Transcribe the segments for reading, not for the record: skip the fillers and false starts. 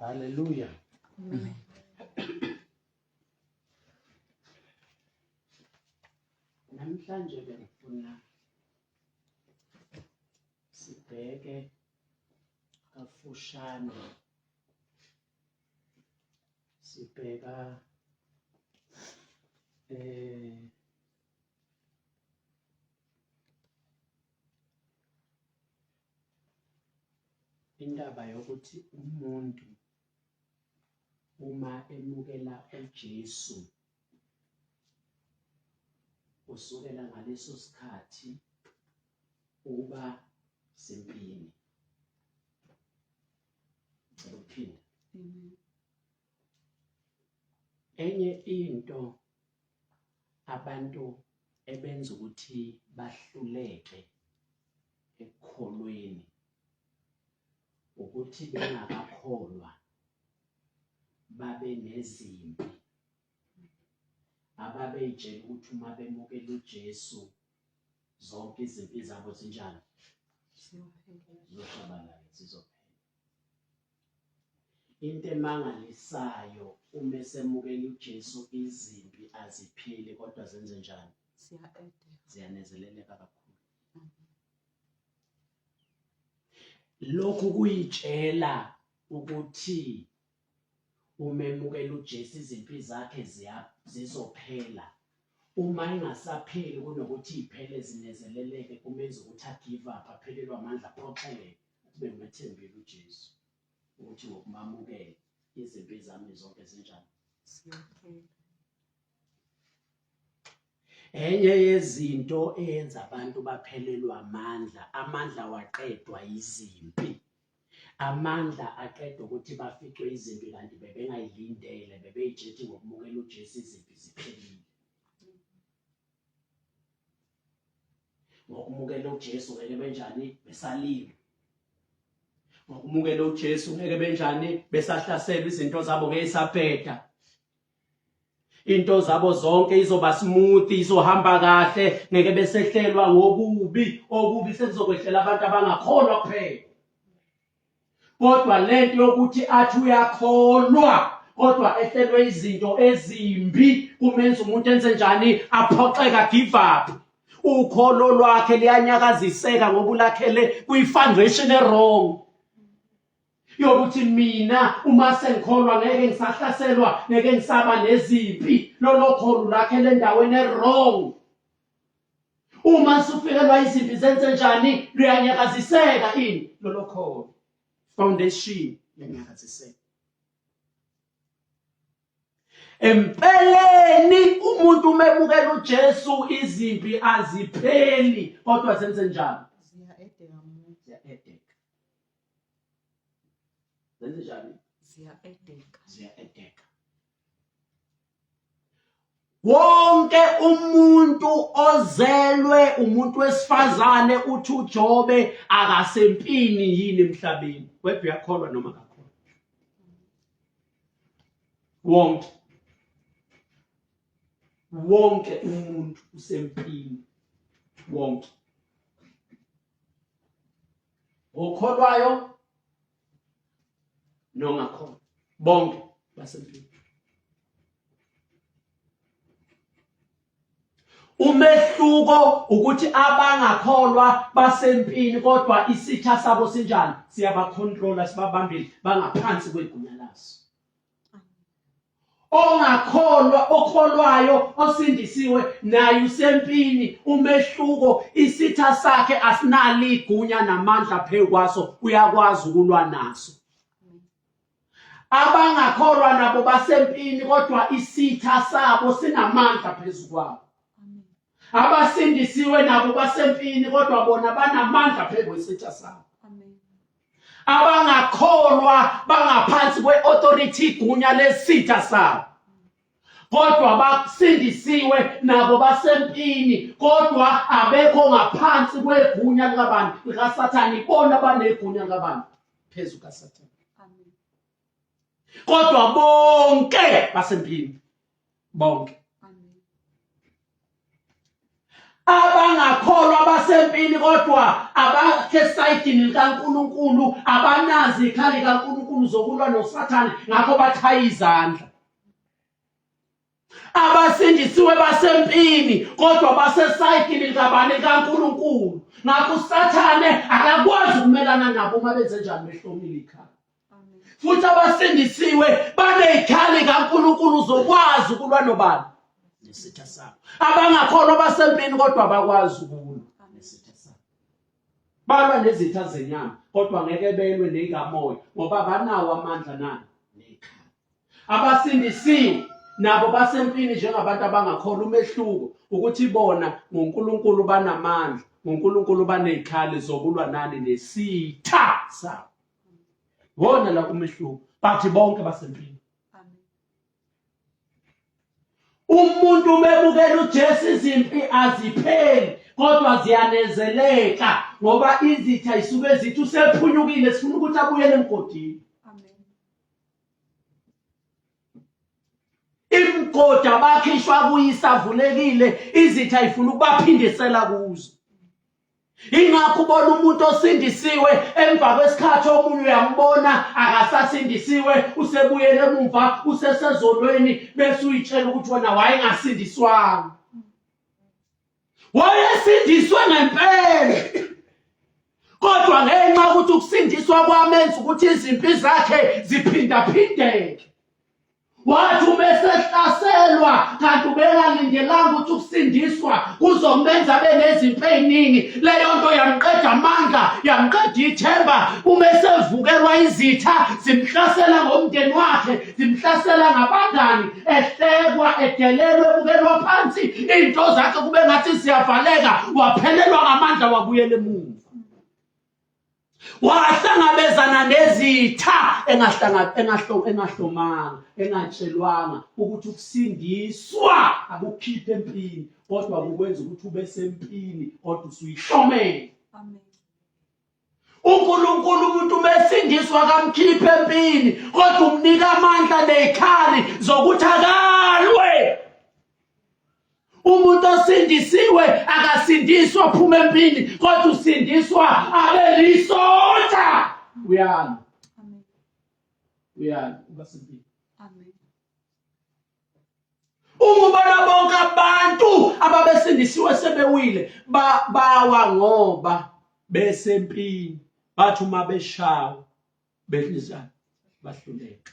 Haleluya. Namhlanje bengifuna sibheke kafushane sibheka eh Indaba yokuthi umuntu uma emukela uJesu kusukela ngaleso sikhathi uba sempini. Ngicela ukuphinda. Enye into abantu ebenza ukuthi bahluleke ekukholweni ukuthi bengakakholwa babe nezimpi ababeyitshela ukuthi uma bemukela uJesu zonke izimpi zabo zinjani zizoshabalala zizophela. Into emangalisayo uma esemukela uJesu izimpi azipheli kodwa zenze njani? Ziyanezeleleka kakhulu. Lokhu kuyitshela ukuthi uma emukela uJesu izimpi zakhe zizophela. Uma ingasapheli kunokuthi iphele zinezeleleke kumenza ukuthi agive up, aphelelwe amandla, aphoxeke. Athi bengimethembile uJesu ukuthi ngokumamukela izimpi zami zonke zinjani? Ziyophela. Enye yezinto eyenza abantu baphelelwe amandla, amandla waqedwa yizimpi. Amandla aqedwa ukuthi baficwe izimpi kanti bebengayilindele, bebeyitshethi ngokumukela uJesu izimpi ziphelile. Ngokumukela uJesu ngeke benjani besaliwe. Ngokumukela uJesu ngeke benjani besahlaselwa izinto zabo ngeke isabheda. Into zabo zonke izoba smooth, izohamba kahle, ngeke besehlelwa ngokubi, okubi sekuzokwehlela abantu abangakholwa kuphela. Kodwa lento yokuthi athi uyakholwa kodwa ehlelwe izinto ezimbi kumenza umuntu enze njani aphoxeka give up. Ukholo lwakhe liyanyakaziseka ngoba ulakhele kwi-foundation e-wrong. Yokuthi mina uma sengikholwa ngeke ngisahlaselwa ngeke ngisaba nezimpi lolo kholo lakhe lendaweni e-wrong uma sufikelwa izimpi zenze njani luyanyakaziseka ini lolo kholo foundation yanyakaziseka Empeleni umuntu uma ebukela uJesu izimpi azipheli kodwa zenze njani? Ziya-edeka muntu. Ziya-edeka. Zenze njani? Ziya-edeka. Ziya-edeka. Wonke umuntu ozelwe umuntu wesifazane uthi uJobe akasempini yini emhlabeni. Whether uyakholwa noma akakholwa. Wonke wonke umuntu usempini wonke okholwayo nongakholwa bonke basempini Umehluko ukuthi abangakholwa basempini kodwa isitha sabo sinjani siyabacontrola sibabambile bangaphansi kwegunya laso. Ongakholwa okholwayo osindisiwe naye usempini umehluko isitha sakhe asinalo igunya namandla phezu kwaso uyakwazi ukulwa naso. Abangakholwa nabo basempini kodwa isitha sabo sinamandla phezu kwabo. Abasindisiwe nabo basempini kodwa bona banamandla phezu kwesitha sabo. Abangakholwa bangaphansi kwe-authority igunya lesitha sabo. Kodwa basindisiwe nabo basempini kodwa abekho ngaphansi kwegunya likabani likaSathane ibona banegunya likabani phezu kaSathane. Kodwa bonke basempini bonke. Abangakholwa basempini kodwa abakhe esayidini likaNkulunkulu, abanazi ikhali kaNkulunkulu zokulwa noSathane, ngakho bachaya izandla. Abasindisiwe basempini kodwa basesayidini likabani? LikaNkulunkulu. Ngakho uSathane akakwazi ukumelana nabo uma benze njani behlomile ikhali. Futhi abasindisiwe banezikhali kaNkulunkulu zokwazi ukulwa nobani? Nesitha sabo. Abangakholwa basempini kodwa abakwazi ukulwa nesitha sabo. Balwa nezitha zenyama kodwa ngeke belwe neyikamoya ngoba banawo amandla nani nezikhali. Abasindisiwe nabo basempini njengabantu abangakholwa. Umehluko ukuthi bona ngoNkulunkulu banamandla, ngoNkulunkulu banezikhali zokulwa nani nesitha sabo. Wona la umehluko, bathi bonke basempini. Umuntu umebukela uJesu izimpi azipheli kodwa ziyanezeleka ngoba izitha isuke zithi usephunyukile sifuna ukuthi abuyele emgodini. Imigodi abakhishwa kuyisavulekile izitha ifuna ukubaphindisela kuzo. Ingakho ubona umuntu osindisiwe emva kwesikhathi omunye uyambona akasasindisiwe usebuyele emumva usesezonweni bese uyitshela ukuthi wena wayengasindiswanga. Wayesindiswe ngempela. Kodwa ngenxa ukuthi ukusindiswa kwamenza ukuthi izimpi zakhe ziphindaphindeke. Wathi uma esehlaselwa kanti ubengalindelanga ukuthi ukusindiswa kuzomenza abe nezimpi ey'ningi. Leyo nto yamqeda amandla, yamqeda ithemba. Uma esevukelwa izitha zimhlasela ngomndeni wakhe, zimhlasela ngabangani, ehlekwa, edelelwe, ebukelwa phansi, iy'nto zakhe kube ngathi ziyavaleka, waphelelwa ngamandla wabuyela emuva. Wahlangabezana nezitha engahlomanga, engatshelwanga ukuthi ukusindiswa akukhiphe empini kodwa kukwenza ukuthi ube sempini kodwa usuyihlomele. uNkulunkulu umuntu umesindiswa kamkhiphe empini kodwa umnika amandla nezikhali zokuthi akalwe. Umuntu osindisiwe akasindiswa aphuma empini kodwa usindiswa abe lisotsha. Uyalwa. Uyalwa uba sempini. Amen. Uma ubona bonke abantu ababesindisiwe sebewile bawa ngoba besempini bathi uma beshawa behlizana bahluleka.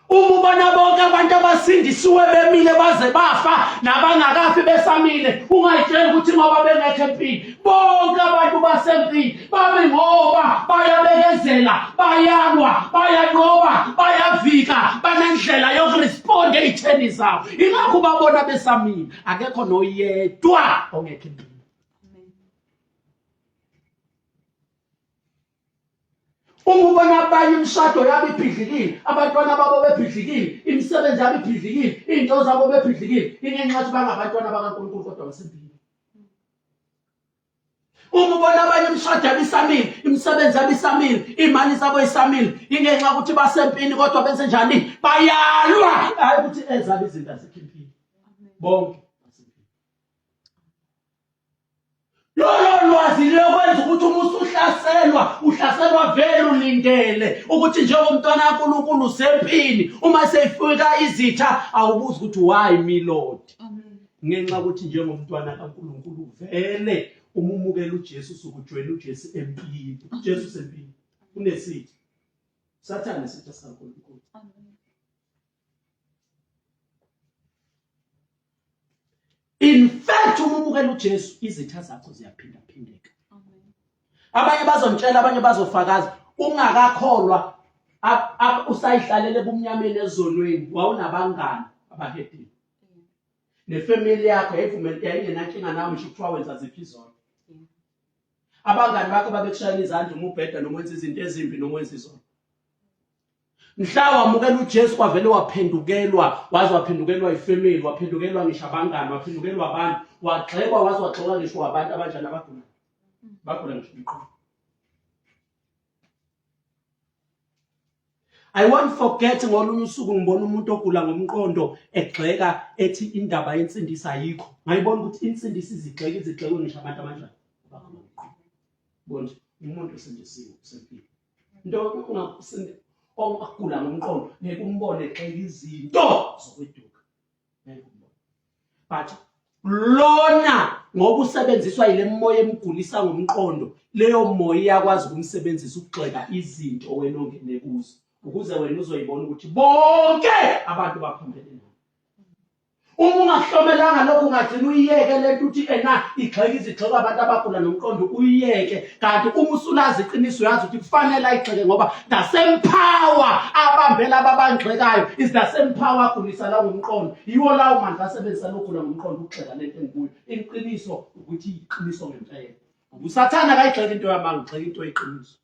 Uma ubona bonke abantu abasindisiwe bemile baze bafa nabangakafi besamile ungayitsheli ukuthi ngoba bengekho empini. Bonke abantu basempini bami ngoba bayabekezela, bayalwa, bayanqoba, bayavika, banendlela yokuresponda ey'theni zabo. Ingakho ubabona besamile, akekho noyedwa ongekho empini. Uma ubona abanye imishado yabo ibhidlikile, abantwana babo bebhidlikile, imisebenzi yabo ibhidlikile, iy'nto zabo bebhidlikile, ingenxa yokuthi bangabantwana bakaNkulunkulu kodwa basempilweni. Uma ubona abanye imishado yabo isamile, imisebenzi yabo isamile, iy'mali zabo isamile, ingenxa yokuthi basempini kodwa benze njani? Bayalwa, hhayi ukuthi ezabo izinto azikho empini. Bonke Lolo lwazi liyokwenza ukuthi uma usuhlaselwa uhlaselwa vele ulindele ukuthi njengomntwana kaNkulunkulu usempini uma seyifika izitha awubuzi ukuthi why me Lord. Ngenxa ukuthi njengomntwana kaNkulunkulu vele uma umukela uJesu usukujoyina uJesu empini. uJesu usempini. Unesitha. Sathane isitha sikaNkulunkulu. In fact uma ubukela uJesu izitha zakho ziyaphindaphindeka. Abanye bazontshela abanye bazofakaza ungakakholwa usayihlalele ebumnyameni ezonweni wawunabangani abahedeni. Nefamily yakho yayivumela yayingenankinga nawe ngisho kuthiwa wenza ziphi izono. Abangani bakho babekushayela izandla uma ubheda noma wenza izinto ezimbi noma wenza izono. Mhla wamukela uJesu kwavele waphendukelwa, waze waphendukelwa ifamily, waphendukelwa ngisho abangani, waphendukelwa abantu, wagxekwa waze wagxekwa ngisho abantu abanjani abagula. Bagula ngisho imiqondo. I won't forget ngolunye usuku ngibona umuntu ogula ngomqondo egxeka ethi indaba yensindiso ayikho. Ngayibona ukuthi insindiso izigxeka izigxeko ngisho abantu abanjani. Bona umuntu osindisiwe usempilo. Into ongakusindi ongagula ngomqondo ngeke umbone egxeka izinto zokweduka. Ngeke umbone. But lona ngoba usebenziswa yile moya emgulisa ngomqondo leyo moya iyakwazi ukumsebenzisa ukugxeka izinto wena ongene kuzo ukuze wena uzoyibona ukuthi bonke abantu baphambene nawe uma ungahlomelanga lokho ungagcina uyiyeke le nto uthi ena igxeke izigxeko abantu abagula nomqondo uyiyeke kanti uma usulazi iqiniso uyazi ukuthi kufanele ayigxeke ngoba the same power abambe laba abangigxekayo is the same power agulisa la ngomqondo yiwo lawo mandla asebenzisa lokhu la ngomqondo ukugxeka lento engikuyo iqiniso ukuthi iqiniso ngempela ngoba usathana akayigxeki into yamanga ugxeka into eyiqiniso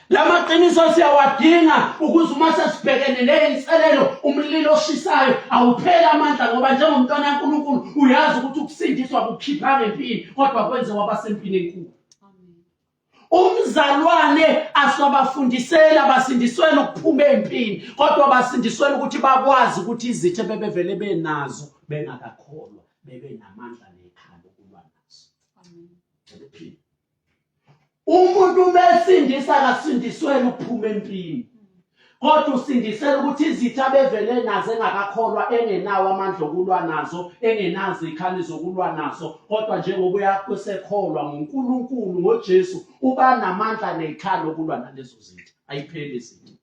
Lamaqiniso siyawadinga ukuze uma sesibhekene ney'nselelo umlilo oshisayo awupheli amandla ngoba njengomntwana kaNkulunkulu uyazi ukuthi ukusindiswa kukhiphanga empini kodwa kwenze wabasempini enkulu. Umzalwane aswabafundisela basindiswela ukuphuma empini kodwa basindiswela ukuthi bakwazi ukuthi izitha bebevele benazo bengakakholwa bebe namandla nekhanda okulwa nazo. Amen. Umuntu uma esindisa akasindisweli ukuphuma empini kodwa usindisela ukuthi izitha abevele nazo engakakholwa engenawo amandla okulwa nazo engenazo izikhali zokulwa nazo kodwa njengoba uyakusekholwa ngoNkulunkulu ngoJesu uba namandla nezikhali okulwa nalezo zitha ayipheli izitha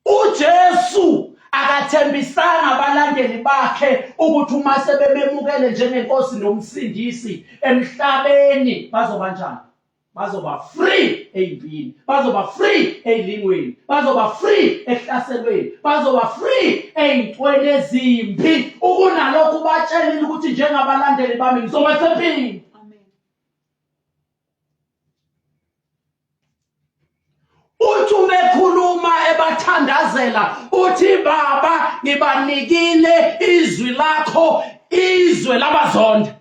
UJesu akathembisanga abalandeli bakhe ukuthi uma sebememukele njengenkosi nomsindisi emhlabeni bazoba njani bazoba free eyimpini bazoba free eyilingweni bazoba free ehlaselweni bazoba free eyintweni ezimbi ukunalokhu batshelile ukuthi njengabalandeli bami ngizoba sempini Uthi uma ekhuluma ebathandazela uthi baba ngibanikile izwi lakho izwe labazonda.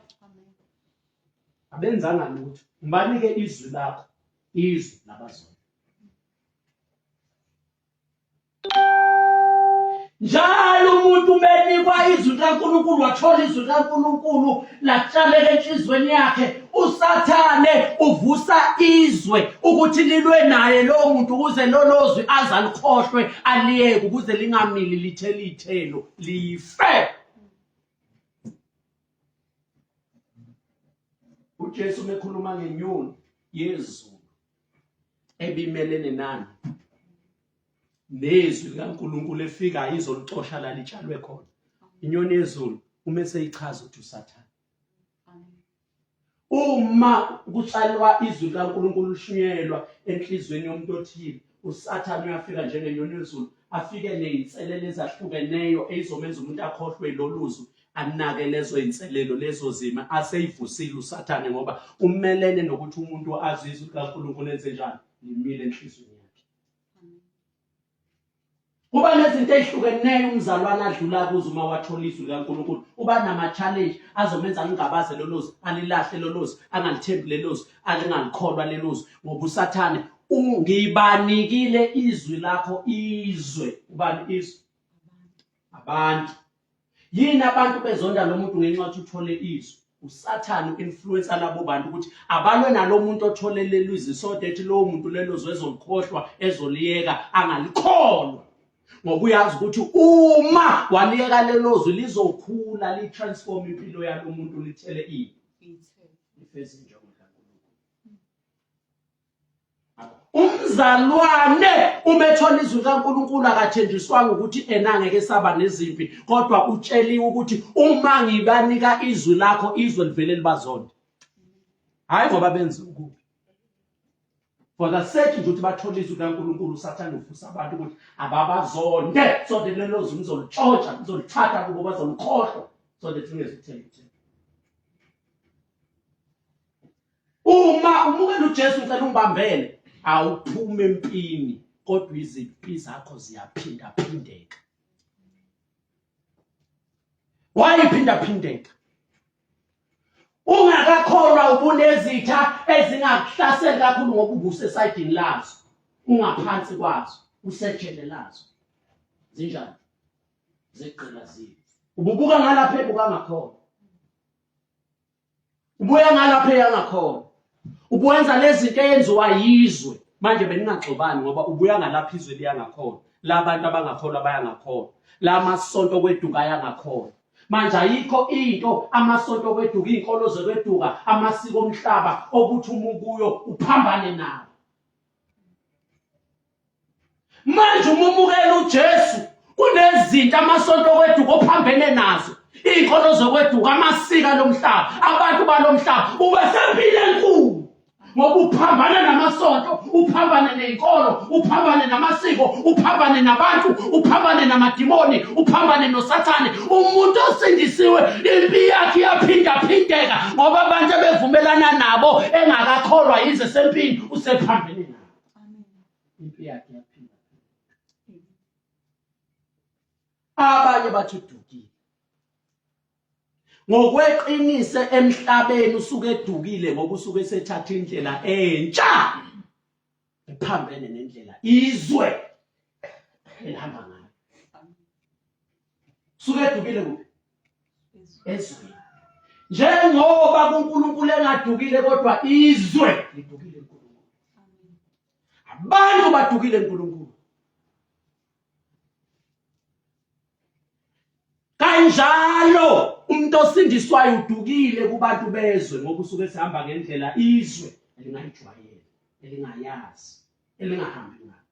Abenzanga lutho. Ngibanike izwi lakho izwe labazonda. Njalo umuntu umenikwa izwi likaNkulunkulu wathola izwi likaNkulunkulu latshaleka enhlizweni yakhe uSathane uvusa izwe ukuthi lilwe naye lowo muntu ukuze lolo zwi aze alikhohlwe aliyeke ukuze lingamili lithele iy'thelo life uJesu mekhuluma ngenyoni yezulu ebimelene nani nezwi likaNkulunkulu efika izolixosha la litshalwe khona inyoni yezulu uma seyichaza ukuthi usathane uma kutshalwa izwi likaNkulunkulu lishunyelwa enhlizweni yomuntu othile usathane uyafika njengenyoni yezulu afike ney'nselelo ezahlukeneyo eyizomenza umuntu akhohlwe lolu zwi anake lezo iy'nselelo lezo zimo aseyivusile usathane ngoba umelene nokuthi umuntu azizwe likaNkulunkulu enze njani limile enhlizweni yakhe Kuba nezinto ezihlukeneyo umzalwane adlula kuzo uma wathola izwi likaNkulunkulu. Uba nama-challenge azomenza angingabaze lolo zwi, alilahle lolo zwi, angalithembi lelo zwi, alingalikholwa lelo zwi. Ngoba uSathane ungibanikile izwi lakho izwe. Ubani izwe? Abantu. Yini abantu bezonda lo muntu ngenxa yokuthi uthole izwi? Usathane u-influencer labo bantu ukuthi abalwe nalo muntu othole lelo izwi so that lowo muntu lelo zwi ezolikhohlwa ezoliyeka angalikholwa ngoba uyazi ukuthi uma waliyeka lelo zwi lizokhula li-transform impilo yalo muntu lithele ini lifeze injongo kaNkulunkulu. Umzalwane uma ethola izwi likaNkulunkulu akathenjiswanga ukuthi ena ngeke saba nezimpi kodwa utsheliwe ukuthi uma ngibanika izwi lakho izwe livele libazonde. Hayi ngoba benza okubi. For the sake nje ukuthi bathole izwi likaNkulunkulu uSathane uvusa abantu ukuthi ababazonde so that lelo zwi ngizolitshontsha ngizolithatha kubo bazolikhohlwa so that lingezukuthenga ithemba. Uma umukela uJesu ngicela ungibambele awuphumi empini kodwa izimpi zakho ziyaphindaphindeka. Why iphindaphindeka? Ungakakholwa ubunezitha ezingakuhlaseli kakhulu ngoba ubusesayidini lazo, ungaphansi kwazo, usejele lazo. Zinjani? Zigqilaziwe. Ububuka ngalapha ebuka ngakhona. Ubuya ngalapha eya ngakhona. Ubuwenza lezi zinto eyenziwa yizwe. Manje beningaxobani ngoba ubuya ngalapha izwe liya ngakhona. La bantu abangakholwa baya ngakhona. La masonto kweduka aya ngakhona. Manje ayikho into amasonto kweduka, iy'nkolo zokweduka, amasiko omhlaba okuthi uma ukuyo uphambane nawo. Manje uma umukela uJesu kunezinto amasonto okweduka ophambene nazo iy'nkolo zokweduka amasiko alomhlaba abantu balomhlaba ube sempilo enkulu ngoba uphambana namasonto uphambane ney'nkolo uphambane namasiko uphambane nabantu uphambane namadimoni uphambane nosathane umuntu osindisiwe impi yakhe iyaphindaphindeka ngoba abantu ebevumelana nabo engakakholwa yize sempini usephambene nabo impi yakhe yaphinda abanye bathi udukile ngokweqinise emhlabeni usuke edukile ngoba usuke esethatha indlela entsha ephambene nendlela izwe elihamba ngayo suke edukile kuphi ezweni njengoba kuNkulunkulu engadukile kodwa izwe lidukile kuNkulunkulu abantu badukile kuNkulunkulu kanjalo umuntu osindiswayo udukile kubantu bezwe ngoba usuke sihamba ngendlela izwe elingayijwayele elingayazi elingahambi ngayo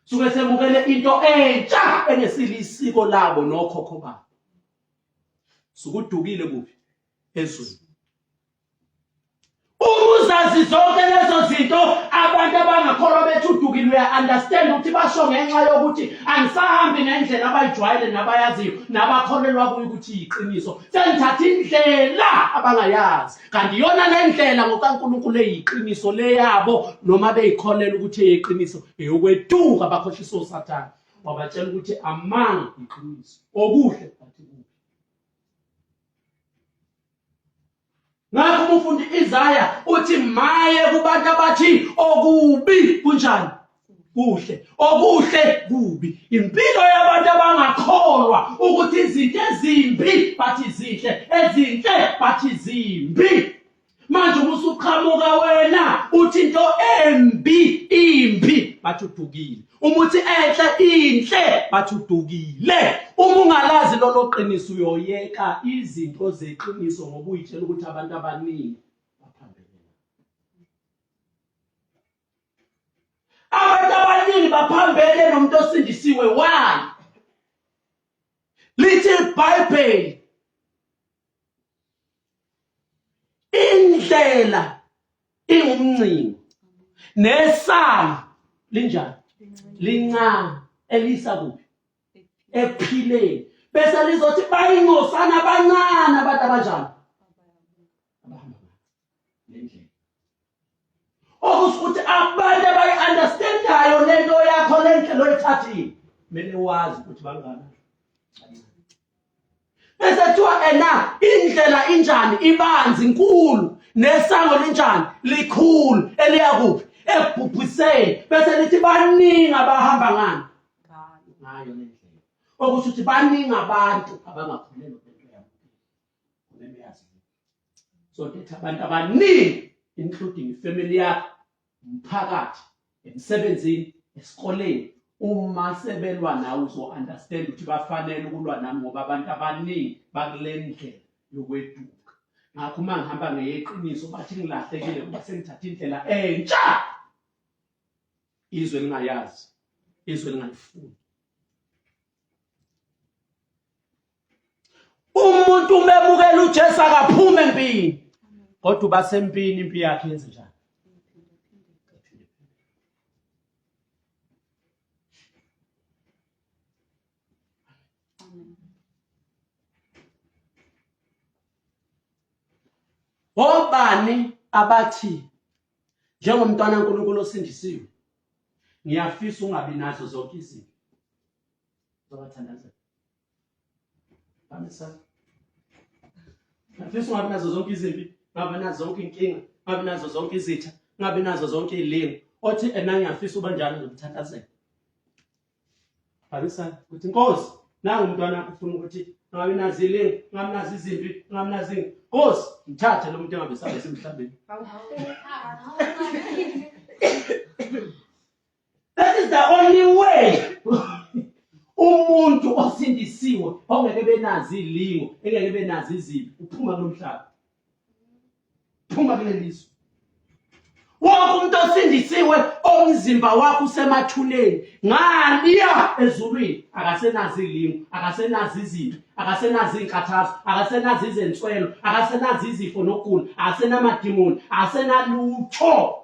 suke semukele into entsha engesilisiko labo nokhokho babo sukudukile kuphi ezweni Uma uzazi zonke lezo zinto abantu abangakholwa bethi udukile uya-understand ukuthi basho ngenxa yokuthi angisahambi ngendlela abayijwayele nabayaziyo nabakholelwa kuyo ukuthi iyiqiniso sengithatha indlela abangayazi kanti iyona le ndlela ngokaNkulunkulu eyiqiniso leyabo noma beyikholela ukuthi eyeqiniso eyokweduka bakhohlisa osathane wabatshela ukuthi amanga iqiniso okuhle bathi kubi Ngakho uma ufunda i-Isaya uthi maye kubantu abathi okubi kunjani? Kuhle. Okuhle kubi. Impilo yabantu abangakholwa ukuthi izinto ezimbi bathi zinhle, ezinhle bathi zimbi. Manje uma usuqhamuka wena uthi into embi imbi bathi udukile. Uma uthi enhle inhle bathi udukile. Uma ungalazi lolo qiniso uyoyeka izinto zeqiniso ngoba uyitshela ukuthi abantu abaningi baphambene. Abantu abaningi baphambene nomuntu osindisiwe why? Lithi iBhayibheli indlela ingumncingo nesango linjani lincane elisa kuphi ekuphileni bese lizothi bayingcosana abancane abantu abanjani abahamba lendlela okusho ukuthi abantu abayi-understandayo le nto yakho le ndlela oyithathile kumele wazi ukuthi bangana bese kuthiwa ena indlela injani ibanzi inkulu nesango linjani likhulu eliya kuphi ekubhubhiseni bese lithi baningi abahamba ngani ngayo le ndlela okusho ukuthi baningi abantu abangakholelwa kule nto yabo kumele uyazi so ngithi abantu abaningi including ifamily yakho umphakathi emsebenzini esikoleni uma sebelwa nawe uzo-understand ukuthi bafanele ukulwa nami ngoba abantu abaningi bakule ndlela yokweduka ngakho uma ngihamba ngeyeqiniso bathi ngilahlekile ngoba sengithatha indlela entsha izwe lingayazi izwe lingayifuni Umuntu uma emukela uJesu akaphume empini. Kodwa uba sempini impi yakhe yenze njani? Obani abathi njengomntwana kaNkulunkulu osindisiwe ngiyafisa ungabi nazo zonke izinto zobathandazela. Bamisa. Ngifisa ungabi nazo zonke izimpi, ngabe nazo zonke inkinga, ngabe nazo zonke izitha, ngabe nazo zonke izilingo. Othi ena ngiyafisa uba njalo ngizomthandazela. Bhalisa ukuthi Nkosi, nangu umntwana wakho ufuna ukuthi ngabe nazo izilingo, ngabe nazo izimpi, ngabe nazo inkinga. Nkosi, mthathe lo muntu engabe sabe semhlabeni. That is the only way umuntu osindisiwe ongeke benazi ilingo engeke benazi izibi uphuma kulomhlaba phuma kulelizwe wonke umuntu osindisiwe omzimba wakhe usemathuneni ngaliya ezulwini akasenazi ilingo akasenazi izibi akasenazi izinkathazo akasenazi izenswelo akasenazi izifo nokugula akasenamadimoni akasenalutho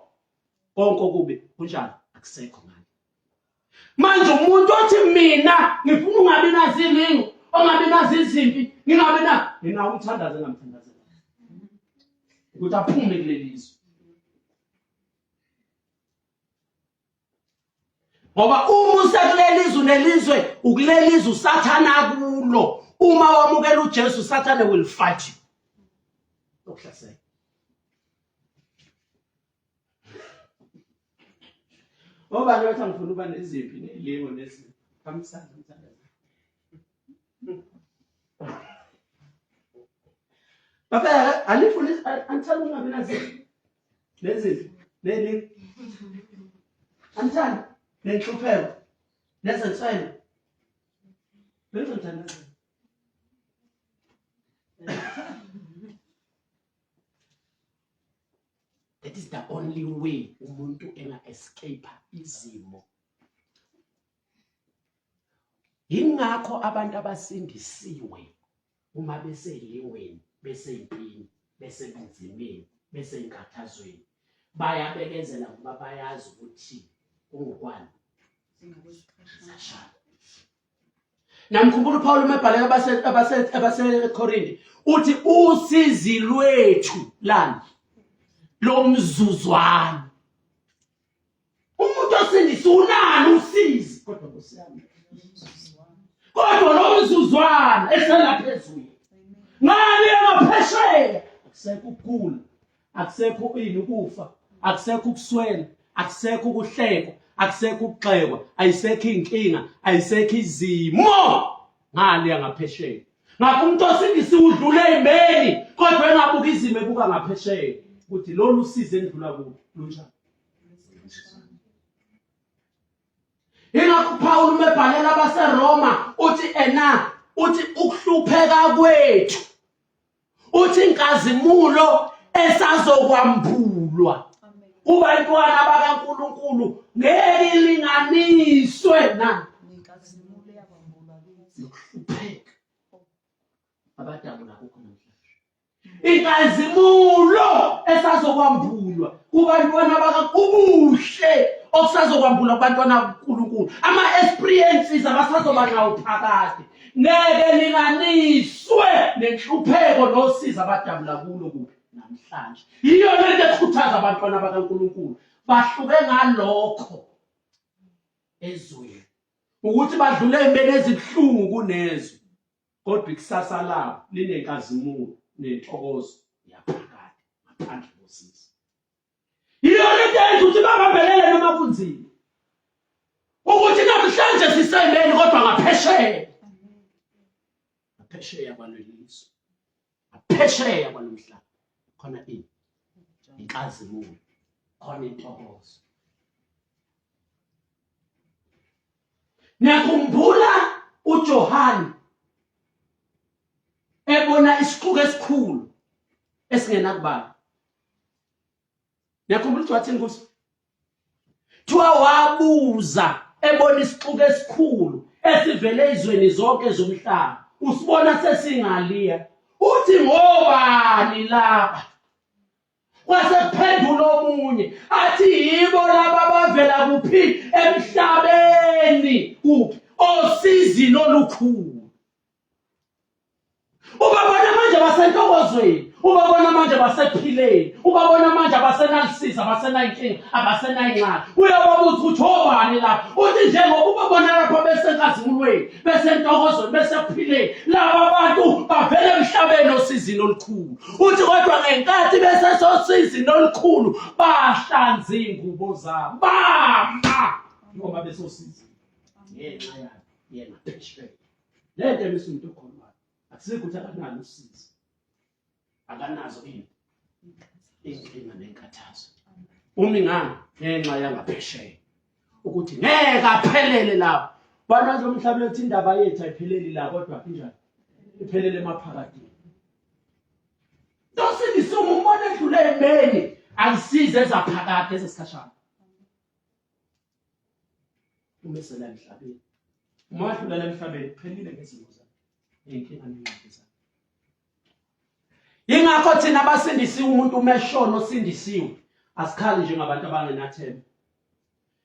konke okubi kunjalo akusekho ngani manje umuntu othi mina ngifuna ungabi nazilingo ongabi nazi izimpi ngingabi na mina umthandazo engamthandazela ukuthi aphume kuleli zwe ngoba uma usekuleli zwe nelizwe ukuleli zwe usathana kulo uma wamukela uJesu usathane will fight you okuhlasela Obani bathi angifuni uba nezimpi nelingo nezimpi. Phamisa umthandazo. Baba alifuni anithanda ungabi nazimpi. Nezimpi nelingo. Anithanda nenhlupheko nezenswelo. Bengizomthandaza. That is the only way umuntu enga escape izimo. Yingakho abantu abasindisiwe uma beseyilingweni, beseyimpini, besebunzimeni, beseyinkathazweni bayabekezela ngoba bayazi ukuthi kungokwani. Sashada. Namkhumbula uPaul uma ebhalela abaseKorinte uthi usizi lwethu lani lomzuzwana. Umuntu osindisa unalo usizi kodwa Nkosi yami. Kodwa lo mzuzwana eselaphezulu. Ngani engaphesheya akusekho ukugula akusekho ini ukufa akusekho ukuswela akusekho ukuhlekwa akusekho ukugxekwa ayisekho inkinga ayisekho izimo ngale yangaphesheya ngakho umuntu osindisiwe udlule ezimbeni kodwa engabuka izimo ebuka ngaphesheya ukuthi lolu sizi endlula kulo lunjani Ingakho uPaul uma ebhalela abaseRoma uthi ena uthi ukuhlupheka kwethu uthi inkazimulo esazokwambulwa kubantwana bakaNkuluNkulu ngeke ilinganiswe na nenkazimulo eyakwambulwa kithi nokuhlupheka abadabula kukho namhlanje inkazimulo esazokwambulwa kubantwana baka ubuhle okusazokwambulwa kubantwana kuNkulunkulu ama experiences abasazoba nawo phakade ngeke linganiswe nenhlupheko nosizi abadabula kulo kuphi namhlanje yiyo lento ekhuthaza abantwana bakaNkulunkulu bahluke ngalokho ezweni ukuthi badlule empeni ezibuhlungu kunezwe kodwa ikusasa labo linenkazimulo nentokozo yaphakade ngaphandle kosizi yiyo lento yenza ukuthi babambelele noma kunzima ukuthi namhlanje sisemeni kodwa ngaphesheya ngaphesheya kwalelizwe ngaphesheya kwalomhlaba khona ini inkazimulo khona intokozo Niyakhumbula uJohane ebona isixuku esikhulu esingenakubala. Niyakhumbula ukuthi wathini kuso? Kuthiwa wabuza ebona isixuku esikhulu esivele ezweni zonke zomhlaba. Usibona sesingaliya. Uthi ngobani laba? Kwase kuphendula omunye athi yibo laba abavela kuphi emhlabeni kuphi osizini olukhulu. Ubabona manje basentokozweni, ubabona manje basephileni, ubabona manje abasenalisiza, abasenayinkinga, abasenayinxaki. Uyababuza ukuthi obani lapha? Uthi njengoba ubabona lapha besenkazimulweni besenkazimulweni, besentokozweni, besekuphileni. Laba bantu bavele emhlabeni osizini olukhulu. Uthi kodwa ngenkathi besesosizini olukhulu bahlanza iy'ngubo zabo, bama ngoba besosizini ngenxa yakhe yena phesheya. Le nto emisa umuntu okholwayo akusikho ukuthi akanalo usizi, akanazo ini inkinga nenkathazo. Umi ngani? Ngenxa yangaphesheya ukuthi ngeke aphelele lapho. Bantu lomhlaba lethi indaba yethu ayipheleli la kodwa injani? Iphelele emaphakadini. Tosindisa umbona edlule emeni akusize ezaphakade ezesikhashana. Umesela emhlabeni. Uma wadlulela emhlabeni kuphelile ngezimo zakhe. Ney'nkinga ney'ngxaki zakhe. Yingakho thina abasindisiwe umuntu uma eshona osindisiwe asikhali njengabantu abangenathemba.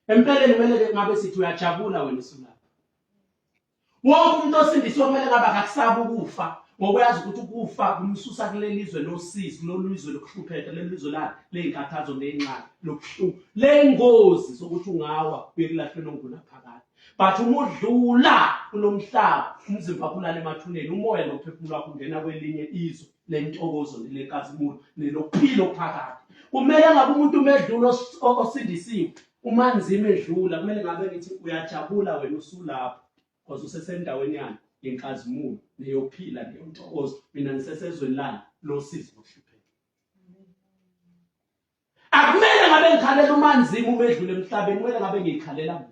Empeleni kumele ngabe sithi uyajabula wena usulapha. Wonke umuntu osindisiwe kumele ngabe akakusabi ukufa ngoba uyazi ukuthi ukufa kumsusa kuleli zwe losizi, kulolu zwe lokuhlupheka, leli zwe la ley'nkathazo ney'nxaki, lobuhlungu, ley'ngozi zokuthi ungawa uye kulahlweni ongunaphakade. But uma udlula kulo mhlaba, umzimba wakho ulala emathuneni, umoya nomphefumulo wakho ungena kwelinye izwe lentokozo nelenkazimulo nelokuphila okuphakade. Kumele ngabe umuntu uma edlula osindisiwe, uma nzima edlula, kumele ngabe ngithi uyajabula wena usulapho because usesendaweni yani yenkazimulo neyokuphila neyontokozo, mina ngisesezweni lani losizi nokuhlupheka. Akumele ngabe ngikhalela uManzima uma edlula emhlabeni, kumele ngabe ngiyikhalela mina.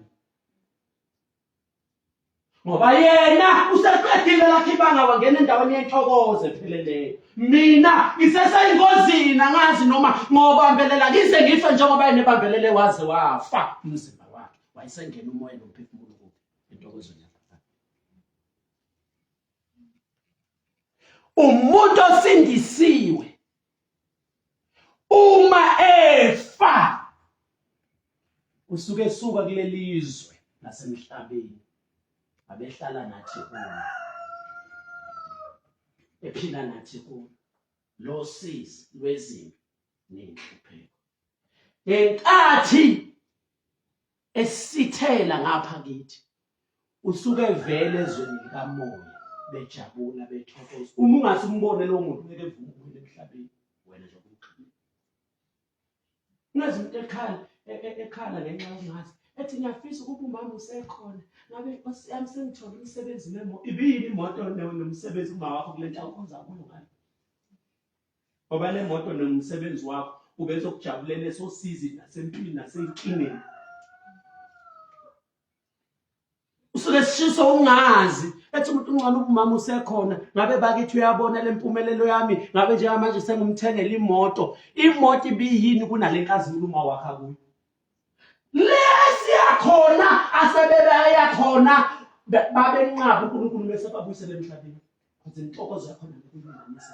Ngoba yena useqedile lakhe ibanga wangena endaweni yentokozo epheleleyo. Mina ngiseseyingozini angazi noma ngobambelela ngize ngife njengoba yena ebambelele waze wafa umzimba wakhe. Wayesengena umoya nomphefumulo kuphi entokozweni yaphakade. Umuntu osindisiwe uma efa usuke esuka kuleli zwe lasemhlabeni abehlala nathi kulo ephila nathi kulo lo sizi lwezimpi nenhlupheko ngenkathi esithela ngapha kithi usuke vele ezweni likamoya bejabula bethokoza uma ungase umbone lowo muntu ngeke evume ukubuyela emhlabeni wena nje kumqinile ungazi umuntu ekhala e, e, ekhala ngenxa yokungazi ethi ngiyafisa ukuba umama usekhona ngabe nkosi yami sengithole umsebenzi nemo ibiyini imoto nomsebenzi uma wakho kule nto awukhonza kuyo ngalo ngoba le moto nomsebenzi wakho ubezokujabulela esosizi nasempini nasenkingeni usuke sishiso ungazi ethi umuntu ungcono umama usekhona ngabe bakithi uyabona le mpumelelo yami ngabe njengamanje sengumthengela imoto imoto ibiyini kunale nkazimulo uma wakha kuyo lesiyakhona asebebeyakhona babenqaba uNkulunkulu bese babuyisele emhlabeni because intokozo yakhona ngikulinganisa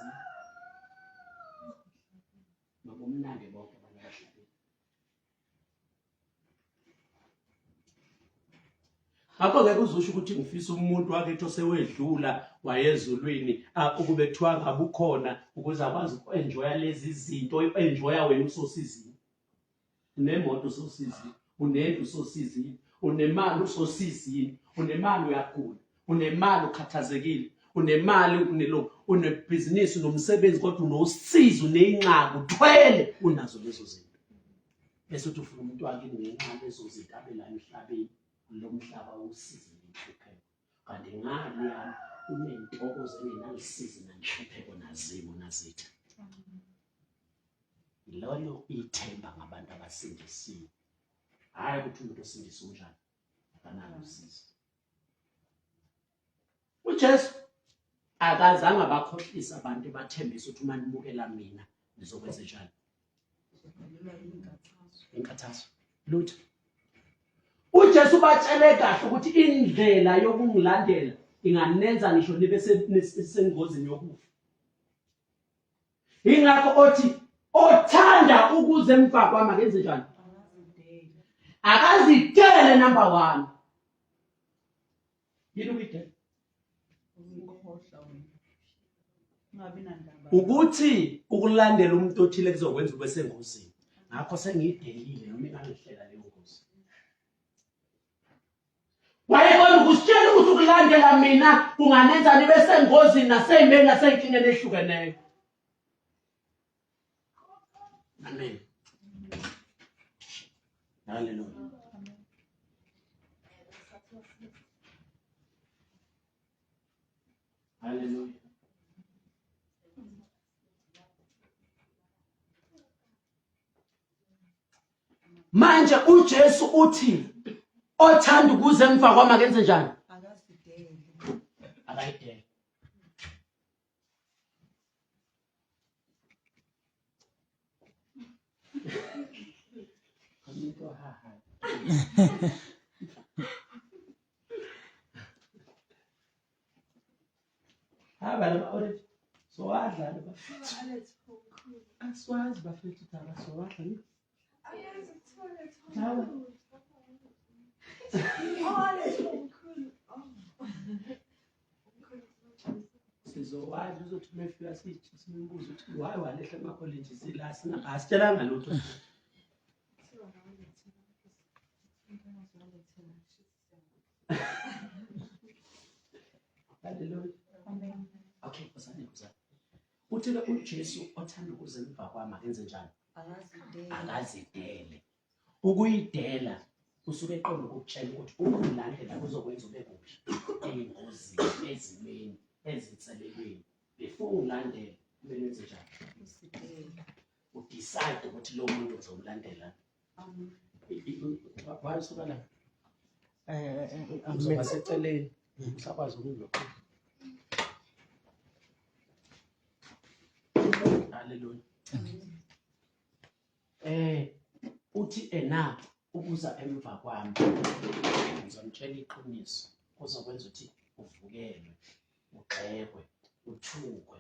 nobumnandi bonke abantu abahlabeni Ngakho ngeke uzusho ukuthi ngifisa umuntu wakithi osewedlula wayezulwini ukube kuthiwa ngabe ukhona ukuze akwazi uku-enjoya lezi zinto enjoya wena usosizini unemoto usosizini unendlu usosizini unemali usosizini unemali uyagula unemali ukhathazekile unemali unelo unebhizinisi unomsebenzi kodwa unosizi uneyinxaki uthwele unazo lezo zinto bese uthi ufuna umuntu wakini ngenxa lezo zinto abe la emhlabeni lo mhlaba usizi nenhlupheko kanti ngani yami unentokozo engenalusizi nanhlupheko nazimo nazitha lolo ithemba ngabantu abasindisiwe hhayi ukuthi umuntu osindisiwe unjani akanalo usizo uJesu akazange abakhohlise abantu bathembisa ukuthi uma nimukela mina nizokwenza njani inkathazo lutho uJesu batshele kahle ukuthi indlela yokungilandela inganenza ngisho nibe sengozini yokufa ingakho othi othanda ukuze emva kwami akenze njani akazidele number one yini ukuyidela ukuthi ukulandela umuntu othile kuzokwenza ube sengozini ngakho sengiyidelile noma ingangihlela leyo ngozi wayebona ukuthi ukusitshela ukuthi ukulandela mina kunganenza nibe sengozini nasey'meni nasey'nkingeni ehlukeneyo. Amen. Hallelujah. Hallelujah. Manje uJesu uthi othanda ukuze emva kwami akenze njani? Akazidele. Akayidele. Umuntu ohahayo. Haba lama orange. Sowadla lo bafethu. Asiwazi bafethu thaba sowadla ni. Thaba. Sizowadla uzothi uma efika sithi simbuze ukuthi why walehla ama-orange sila asitshelanga lutho. Hallelujah. Okay, nkosana nkosana. Uthi-ke uJesu othanda ukuza emva kwami akenze njani? Akazidele. Akazidele. Ukuyidela usuke eqonda ukukutshela ukuthi ukulandela kuzokwenza ube kuphi ey'ngozini, ezimeni, ezinselelweni. Before ulandele kumele wenze njani? Uzidele. Udecide ukuthi lo muntu uzomlandela. Why usuka la? Uzoba seceleni usakwazi ukuzwa. Hallelujah. Eh uthi ena ukuza emva kwami ngizomtshela iqiniso kuzokwenza ukuthi uvukelwe ugxekwe uthukwe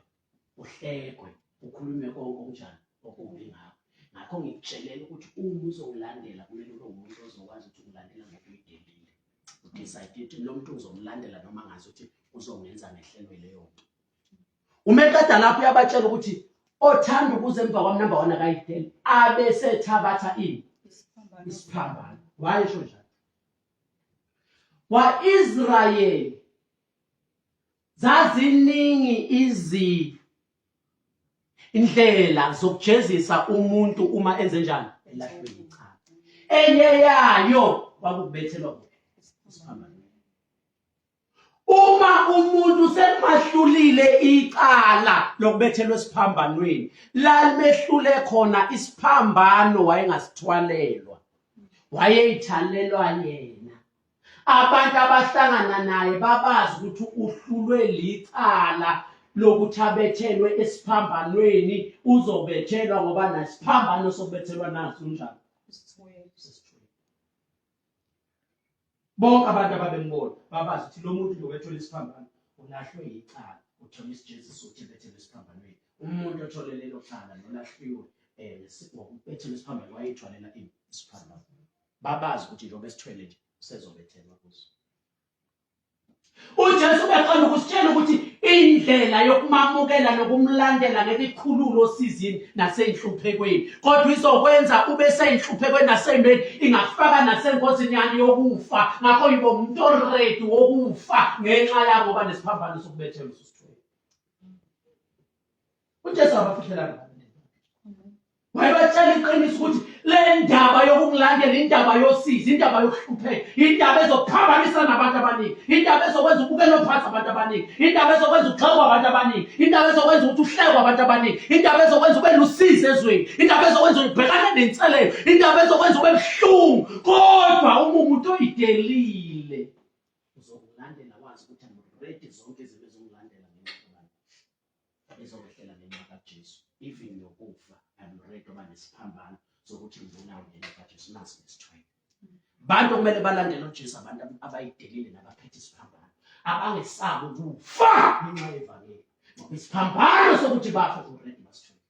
uhlekwe ukhulume konke okunjani okubi ngakho ngakho ngikutshelela ukuthi uma uzongilandela kumele ube umuntu ozokwazi ukuthi ungilandela ngokuyidelile udecide ukuthi lo muntu ngizomlandela noma ngazi ukuthi uzongenza ngehlelwe leyo nto uma eqeda lapho uyabatshela ukuthi othanda ukuza emva kwami number one akayideli abesethabatha ini isiphambano wayesho njalo kwa-Israyeli Zaziningi izindlela zokujezisa umuntu uma enze njani elahlwe yicala. Enye yayo kwakukubethelwa kuphi? Esiphambanweni. Uma umuntu selimahlulile icala lokubethelwa esiphambanweni, lalimehlule khona isiphambano wayengasithwalelwa. Wayeyithalelwa yena. Abantu abahlangana naye babazi ukuthi uhlulwe licala lokuthi abethelwe esiphambanweni, uzobethelwa ngoba nasiphambano sokubethelwa naso njalo. Bonke abantu ababembona babazi ukuthi lo muntu lo wethola isiphambano ulahlwe yicala, uthola isijeziso sokuthi ebethelwe esiphambanweni. Umuntu othole lelo cala nolahliwe um ngokubethelwa isiphambano wayethwalela ini isiphambano. Babazi ukuthi njengoba esithwele nje usezobethelwa kuso. UJesu ubeqonda ukusitshela ukuthi indlela yokumamukela nokumlandela ngeke ikhulule osizini nasey'nhluphekweni kodwa izokwenza ube sey'nhluphekweni nasey'meni ingakufaka nasengozini yani yokufa ngakho yibo umuntu oredi wokufa ngenxa yangoba nesiphambano sokubethelwa ususithwele uJesu abafihlelanga wayebatshela iqiniso ukuthi le ndaba yokungilandela indaba yosizi indaba yokuhlupheka indaba ezophambanisa nabantu abaningi indaba ezokwenza ubukele phansi abantu abaningi indaba ezokwenza ugxekwe abantu abaningi indaba ezokwenza ukuthi uhlekwe abantu abaningi indaba ezokwenza ube lusizi ezweni indaba ezokwenza ubhekane nenselelo indaba ezokwenza ube buhlungu kodwa uma umuntu oyidelile uzokulandela wazi ukuthi I'm ready zonke izinto ezongilandela ngenxa kabani ezokwehlela ngenxa kaJesu even nokufa I'm ready oba nesiphambano sokuthi ngibulawe ngenxa kaJesu nasi ngesithwele bantu okumele balandele uJesu abantu abayidelile nabaphethe isiphambano abangesabi ukufa ngenxa yevangeli ngoba isiphambano sokuthi bafe already basithwele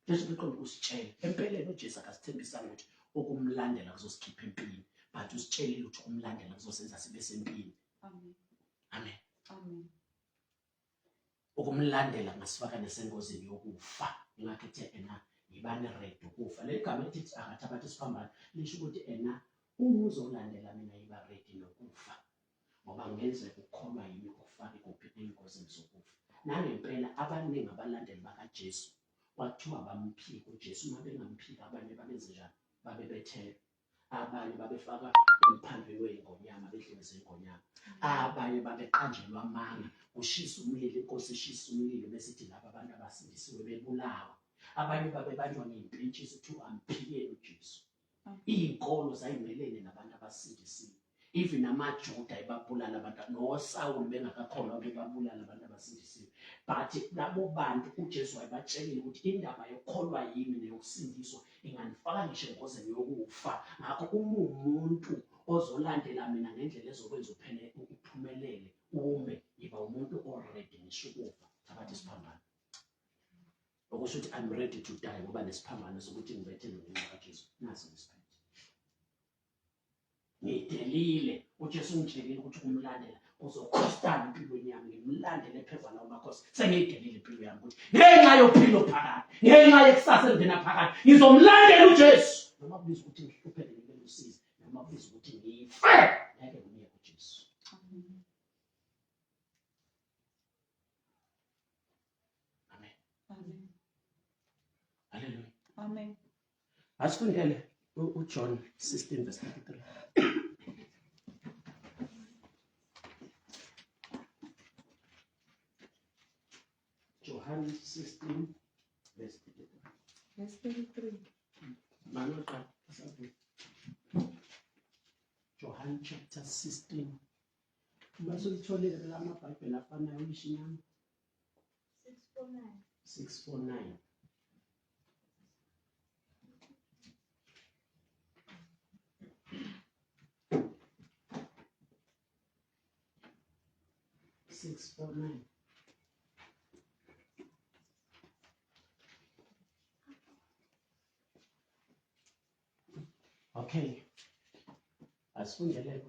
Jesu uqonda ukusitshela empeleni uJesu akasithembisanga ukuthi ukumlandela kuzosikhipha empini but usitshelile ukuthi ukumlandela kuzosenza sibe sempini Amen. amen Amen. ukumlandela kungasifaka nesengozini yokufa ingakho ethe ena Yibani ready ukufa. Leli gama elithi akathabatha isiphambano lisho ukuthi ena uma uzolandela mina yiba ready nokufa. Ngoba kungenzeka ukukholwa yimi kufake kuphi ey'ngozini zokufa. Nangempela abaningi abalandeli bakaJesu kwathiwa bamphika uJesu, uma bengamphika abanye babenze njani? Babebethelwa. Abanye babefaka emphandlweni wey'ngonyama bedliwe zingonyama. Abanye babeqanjelwa amanga, kushisa umlilo, inkosi ishisa umlilo besithi laba abantu abasindisiwe bebulawa. Abanye babebanjwa ngey'mpentshisi kuthiwa amphikeni uJesu. Iy'nkolo zayimelene nabantu abasindisiwe. Even amaJuda ebabulala abantu noSawuli bengakakholwa bebabulala abantu abasindisiwe. But labo bantu uJesu wayebatshelile ukuthi indaba yokukholwa yimi neyokusindiswa inganifaka ngisho engozini yokufa. Ngakho uma umuntu ozolandela mina ngendlela ezokwenza uphele uphumelele ume yiba umuntu o-ready ngisho ukufa thabatha isiphambano. Okusho ukuthi I'm ready to die ngoba nesiphambano sokuthi ngibethelwe ngenxa kaJesu naso ngisiphethe. Ngidelile uJesu ungitshelile ukuthi ukumlandela kuzokhostana empilweni yami ngimlandele phezu kwalawo makhosi sengiyidelile impilo yami ukuthi ngenxa yophilo phakade ngenxa yekusasa elingena phakade ngizomlandela uJesu noma kubiza ukuthi ngihlupheke ngibe lusizi noma kubiza ukuthi ngife ngeke ngimyeke uJesu. Amen. Amen. Hallelujah. Amen. Asifundele uJohn 16 verse 33. Johann 16 verse 33. Verse 33. Manoqa Johann chapter 16. Uma sulitholile la mabhayibheli afanayo uyisho inyama. 649. 649. 649. Okay. Asifundele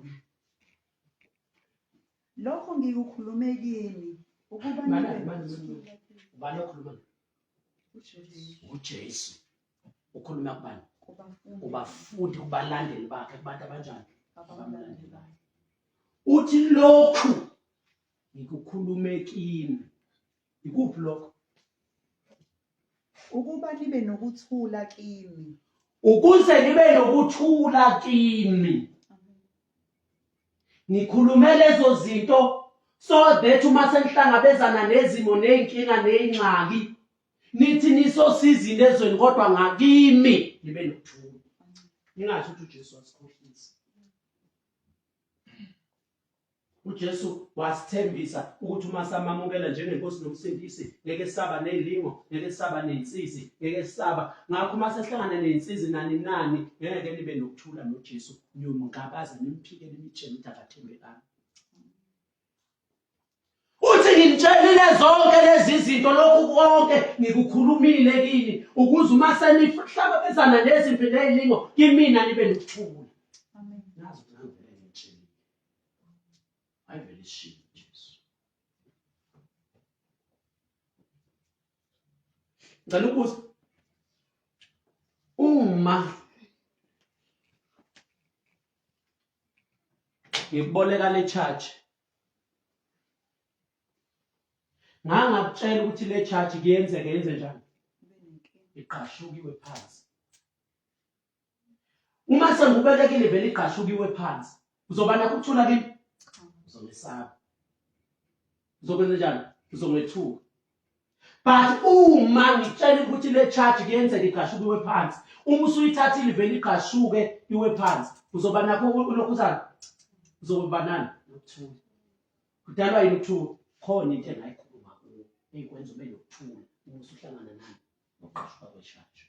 Lokho ngikukhulume kini ukuba Mana nibe mana ubani okhuluma? uJesu UJesu. Ukhuluma kubani? kubafundi Kubafundi, kubalandeli bakhe, kubantu abanjani? abamlandelayo. Uthi lokhu ngikukhulume kini. Ikuphi lokho? Ukuba nibe nokuthula kimi. Ukuze nibe nokuthula kimi. Ngikhulume lezo zinto so that uma senihlangabezana nezimo nezinkinga nezingxaki nithi nisosizini ezweni kodwa ngakimi nibe nokuthula. Ningasho ukuthi uJesu wasikhohlisa. uJesu wasithembisa ukuthi uma samamukela njengenkosi nomsindisi ngeke saba nezilingo ngeke saba nensizi ngeke saba ngakho uma sehlangana nensizi nani nani ngeke nibe nokuthula noJesu niyomngabaza nimphike nimitshele ukuthi akathembekanga uthi nginitshelile zonke lezi zinto lokhu konke ngikukhulumile kini ukuze uma senihlangabezana nezimpi nezilingo kimina nibe nokuthula Amen. nazi ukuthi ngangivele ngitshelile ayivele ishiye uJesu ngicela ukubuza uma ngikuboleka le charge ngangakutshela ukuthi le charge kuyenzeka yenze njani iqashukiwe phansi uma sengubelekile vele igqashukiwe phansi uzoba nakho ukuthula kimi uzongesaba uzokwenza njani uzongethuka but uma ngitshela ukuthi le charge kuyenzeka igqashukiwe phansi uma usuyithathile vele igqashuke iwe phansi uzoba nakho ulokhuzana uzoba nani nokuthula kudalwa yini ukuthula khona into engayikhuluma kuwe eyikwenza ube nokuthula uma usuhlangana nani nokuqashuka kweshaji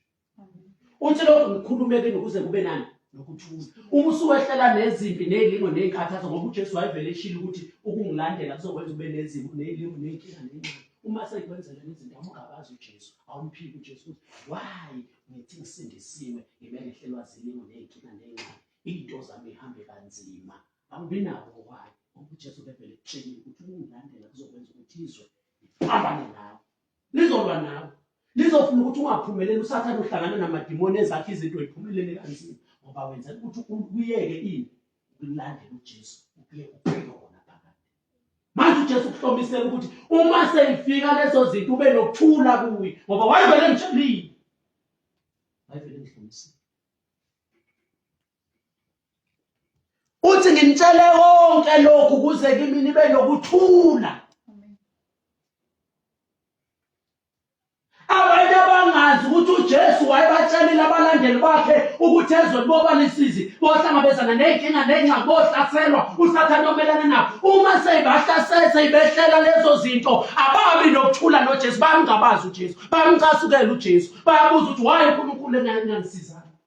uthi lokhu ngikhulume kini ukuze kube nani nokuthula uma usuwehlela nezimpi nezilingo nezinkathazo ngoba uJesu wayevele eshilo ukuthi ukungilandela kuzokwenza ube nezimo nezilingo nezinkinga ney'nxaki uma sekwenzela nezinto awungabazi uJesu awumphiki uJesu ukuthi why ngithi ngisindisiwe ngibe ngehlelwa zilingo ney'nkinga ney'nxaki iy'nto zami ihambe kanzima awubi nabo why ngoba uJesu bevele ekutshelile ukuthi ukungilandela kuzokwenza ukuthi izwe liphambane nawe lizolwa nawe. Lizofuna ukuthi ungaphumeleli usathane uhlangana namadimoni ezakhe izinto iphumelele kanzima ngoba wenzela ukuthi uyeke ini ukulandela uJesu ukuyeka uphile kona phakathi. Manje uJesu ukuhlomisela ukuthi uma seyifika lezo zinto ube nokuthula kuye ngoba wayevele emtshelile. Wayevele emhlomisile. Uthi nginitshele konke lokhu kuze kimi nibe nokuthula. Abantu abangazi ukuthi uJesu wayebatshelile abalandeli bakhe ukuthi ezweni boba lisizi bohlangabezana ney'nkinga ney'ngxaki bohlaselwa usathane omelana nabo. Uma seyibahlasele seyibehlela lezo zinto ababi nokuthula noJesu, bayamngabaza uJesu, bayamcasukela uJesu, bayabuza ukuthi why uNkulunkulu engangisizanga.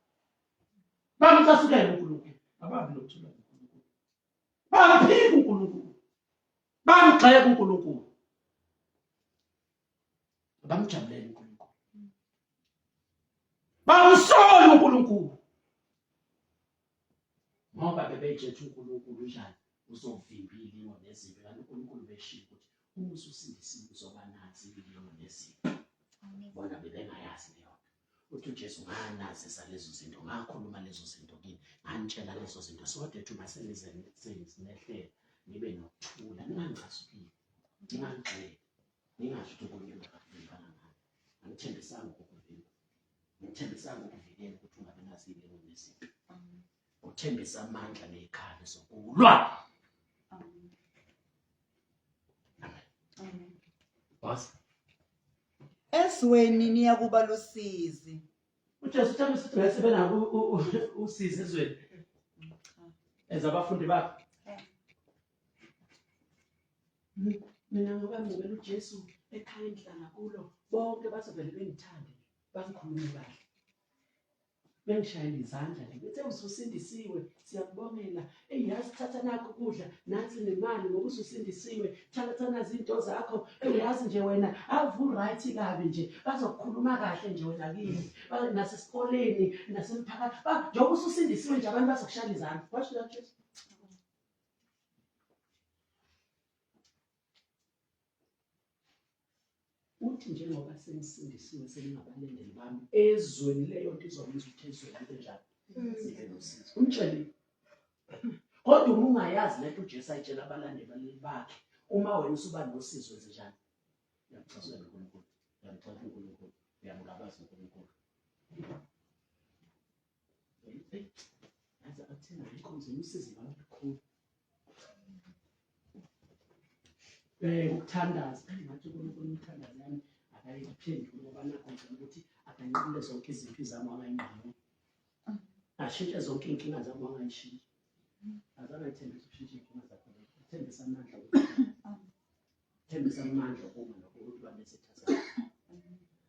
Bamcasukela uNkulunkulu, ababi nokuthula noNkulunkulu. Bamphika uNkulunkulu. Bamgxeka uNkulunkulu. Bamjabulela uNkulunkulu. Bamsola uNkulunkulu. Ngoba bebetshetha uNkulunkulu njani uzovimba ilingo nezimpi kanti uNkulunkulu beshiya ukuthi uma ususindisiwe uzoba nazi ilingo nezimpi. Bona bebengayazi leyo Uthi uJesu nganazisa lezo zinto, ngakhuluma lezo zinto kini, nganitshela lezo zinto so that uma senizinehlela nibe nokuthula, ningangicasukile, ningangigxeki, ningasho ukuthi uNkulunkulu akakuvimbanga ngani. Angithembisanga ukukuvimba, ngithembisanga ukuvikela ukuthi ungabi nazo iy'lingo nezimpi. Uthembisa amandla ney'khali zokulwa. Amen. Amen. Boss. Ezweni niyakuba lusizi. UJesu uthembisa ukuthi ngeke sibe nako usizi ezweni. As abafundi bakhe. Mina ngoba ngibukela uJesu ekhaya engihlala kulo bonke bazovele bengithande bangikhulume kahle. Bengishayela izandla nje bethe ususindisiwe siyakubongela eyi yazi thatha nakho ukudla nansi nemali ngoba ususindisiwe thatha nazi into zakho eyi yazi nje wena ave uright kabi nje bazokukhuluma kahle nje wena kimi nasesikoleni nasemphakathi njengoba ususindisiwe nje abantu bazokushayela izandla washo Jesu. Uthi njengoba senisindisiwe seningabalendeli bami ezweni leyo nto izokwenza ukuthi ezweni libe njani libe nosizo. Umtshelile. Kodwa uma ungayazi lento uJesu ayitshela abalandeli bakhe, uma wena usuba nosizo wenze njani? Uyamcasukela uNkulunkulu, uyamxoxa uNkulunkulu, uyamngabaza uNkulunkulu. Yazi athina ayikho nzima usizi lwami lukhulu. Ukuthandaza ngathi uNkulunkulu umthandazo yami akayiphenduli ngoba nakho ngicela ukuthi akanqamule zonke izimpi zami wangayinqamula. Ashintshe zonke iy'nkinga zami wangayishintsha. Azange ayithembise ukushintsha iy'nkinga zakho. Uthembisa amandla Uthembisa amandla okuma nokulwa nezitha zakho.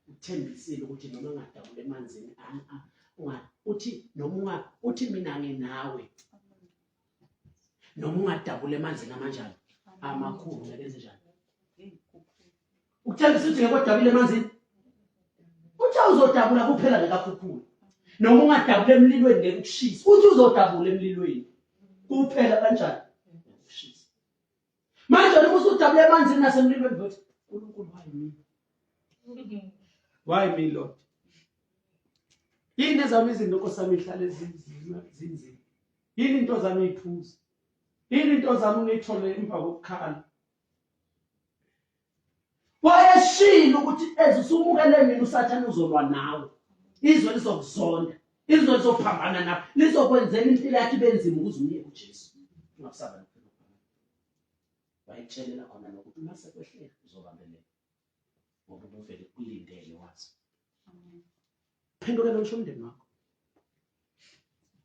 Uthembisile ukuthi noma ngadabula emanzini uthi noma unga uthi mina nginawe noma ungadabula emanzini amanjani amakhulu ngeke enze njani Ukuthembisa ukuthi ngeke odabule emanzini. Uthi uzodabula kuphela ngekakhukhula. Noma ungadabula emlilweni ngeke ukushise. Uthi uzodabula emlilweni. Kuphela kanjani? Ukushisa. Manje noma usudabula emanzini nasemlilweni futhi uNkulunkulu why me? Why me Lord? Yini ezami izinto Nkosi yami ihlale zinzima zinzima. Yini into zami iphuza. Yini into zami ngiyithole emva kokukhala. Wayeshilo ukuthi eze usumukele mina uSathane uzolwa nawe. Izwe lizokuzonda. Izwe lizophambana nawe. Lizokwenzela impilo yakhe ibe nzima ukuze umyeke uJesu. Ungakusaba lokho. Wayetshelela khona lokho ukuthi uma sekwehlela uzobambelela. Ngoba ubuvele kulindele wazi. Phendukela ngisho umndeni wakho.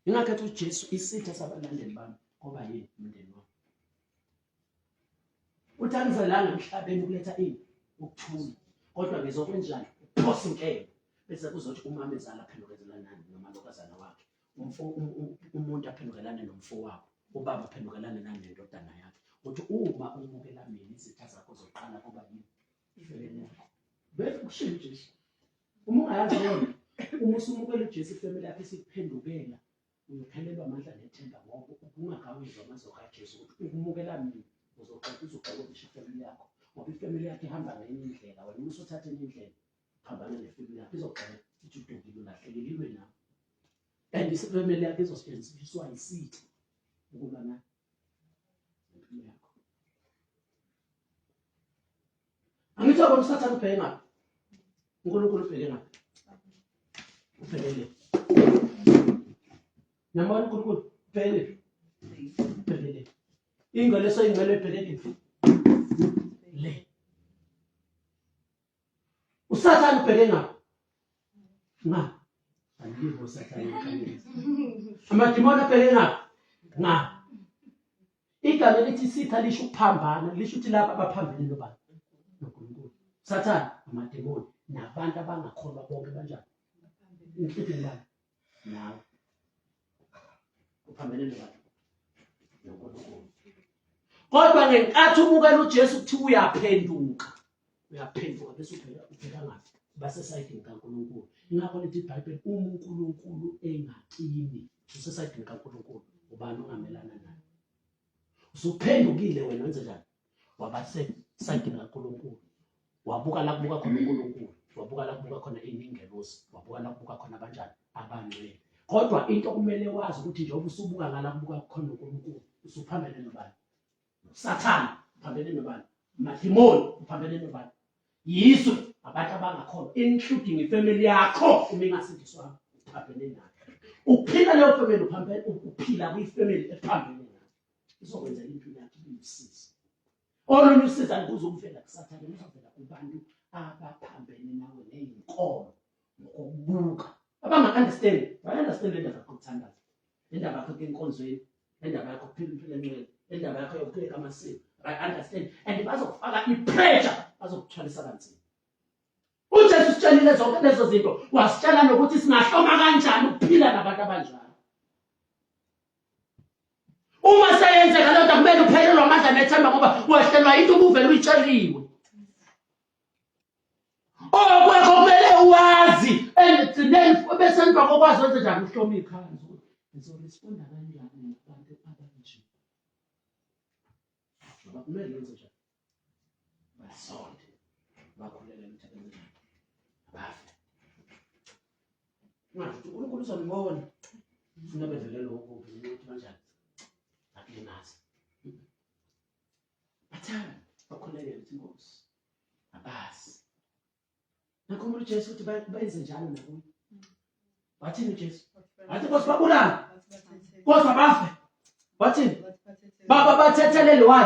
Ingakho ethi uJesu isitha sabalandeli bami ngoba yini umndeni wami. Uthi angizelanga emhlabeni ukuletha ini ukuthula kodwa ngizokwenjani ukuphosa inkemba bese kuzothi umama ezala aphendukezela nani nomalokazana wakhe umfo umuntu aphendukelane nomfowabo ubaba aphendukelane nani nendodana yakhe uthi uma umukela mina izitha zakho zoqala kuba yini ifemeli yakho bese kushilo uJesu uma ungayazi leyo nto uma usumukela uJesu ifemeli yakho isikuphendukela Uyophelelwa amandla nethemba ngoba ubungakawizwa amazwi kaJesu ukuthi ukumukela mina uzoxoxa uzoxoxa ngisho ifamily yakho ngoba ifamily yakho ihamba ngenye indlela wena uma usuthatha enye indlela Phambana nefemeli yakho izogxeka ithi udukile ulahlekile ilwe nawe. And ifemeli yakho izosetshenziswa yisitha ukulwa nawe nempilo yakho. Angithi wabona uSathane ubheke ngaphi? uNkulunkulu ubheke ngaphi? Ubheke le. Niyambona uNkulunkulu ubheke le. Ubheke le. Ingcwele soyingcwele ebheke kiphi? Le. Usathane ubheke ngaphi? Nga. Angibo usathane. Amadimoni abheke ngaphi? Nga. Igama elithi sitha lisho ukuphambana, lisho ukuthi laba abaphambene nobani? NoNkulunkulu. Sathane, amademoni nabantu abangakholwa bonke banjani? Including bani? Nawe. Uphambene nobani? NoNkulunkulu. Kodwa ngenkathi ubukela uJesu kuthiwa uyaphenduka, uyaphenduka bese ubheka ubheka ngaphi? Basesayidini kaNkulunkulu. Ingakho lithi iBhayibheli uma uNkulunkulu engakini, usesayidini kaNkulunkulu, ubani ongamelana naye? Usuphendukile wena wenze njani? Waba sesayidini kaNkulunkulu. Wabuka la kubuka khona uNkulunkulu, wabuka la kubuka khona ingelosi, wabuka la kubuka khona abanjani? Abangcwele. Kodwa into kumele wazi ukuthi njengoba usubuka ngala kubuka khona uNkulunkulu, usuphambene nobani? Sathane uphambene nobani? Madimoni uphambene nobani? Yizwe abantu abangakholwa including ifamily yakho uma ingasindiswanga uphambene nayo. Uphila leyo family uphambene uphila kwifamily ephambene nayo. Izokwenzela impilo yakho ibe usizi. Olunye usizi alukuzukuvela kuSathane luzovela kubantu abaphambene nawe ney'nkolo ngokubuka abanga-understand bayi-understand le ndaba yakho yokuthandaza le ndaba yakho enkonzweni le ndaba yakho kuphila impilo engcwele le ndaba yakho yokuqhubeka amasiko bayi-understand and bazokufaka i-pressure bazokuthwalisa kanzima ujesu usitshelile zonke lezo zinto wasitshela nokuthi singahloma kanjani ukuphila nabantu abanjalo uma seyenzeka loo nto kumele uphelelwe amandla nethemba ngoba wehlelwa into ubuvele uyitsheliwe okwakho kumele wazi ekugcineni bese emva kokwazi wenze njani uhloma ikhanda ukuthi ngizoresponda kanjani ngabantu abanje ngoba kumele wenze njani basonde bakhulele ukuthi benze njani bafe ungasho ukuthi uNkulunkulu uzonibona funa bevelelwe okubi ukuthi kanjani akulimazi bathanda bakhulekele ukuthi inkosi abazi nakhumbula uJesu ukuthi benze njalo nakuye wathini uJesu wathi Nkosi babulala kodwa bafe wathini baba bathethelele why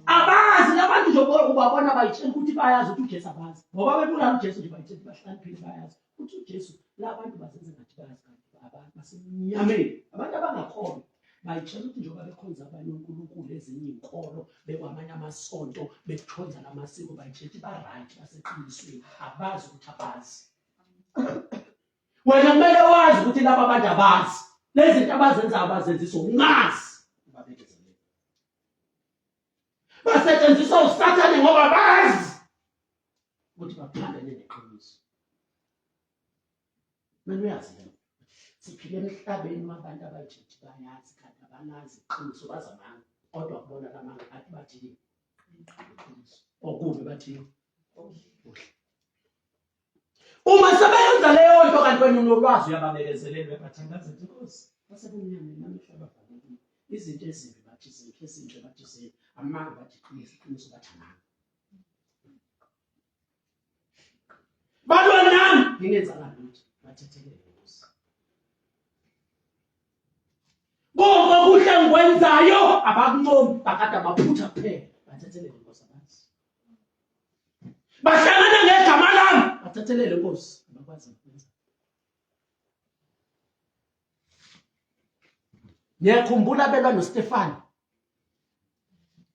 abazi labantu nje ubabona bayitshela ukuthi bayazi ukuthi uJesu abazi ngoba bebulala uJesu nje bayitshela bahlaniphile bayazi ukuthi uJesu labantu bazenze ngathi bayazi kanti abantu basemnyameni abantu abangakholwa bayitshela ukuthi njengoba bekhonza abanye onkulunkulu ezinye iy'nkolo bekwamanye amasonto bekuthonza lamasiko bayitshela ukuthi ba-right baseqinisweni abazi ukuthi abazi wena kumele wazi ukuthi laba bantu abazi lezi zinto abazenzayo bazenziswa ungazi ubabekezelele basetshenziswa usathane ngoba bazi ukuthi baphambene neqiniso Kumele uyazi le nto. Siphila emhlabeni wabantu abayijiji bayazi kanti abalazi iqiniso bazi amanga kodwa kubona lamanga athi bathi iqiniso okubi bathi kuhle. Uma sebeyenza leyo nto kanti wena unolwazi uyababekezelela uyabathandaza uthi Nkosi basebumnyameni amehlo abavalekile izinto ezimbi bathi zinhle ezinhle bathi zimbi amanga bathi iqiniso iqiniso bathi amanga. Balwa nami ngingenzanga lutho bathethelele Nkosi. Konke okuhle engikwenzayo abakuncomi bakade amaphutha kuphela bathethelele Nkosi abazi. Bahlangana ngegama lami bathethelele Nkosi abakwazi ukwenza. Niyakhumbula belwa noStefani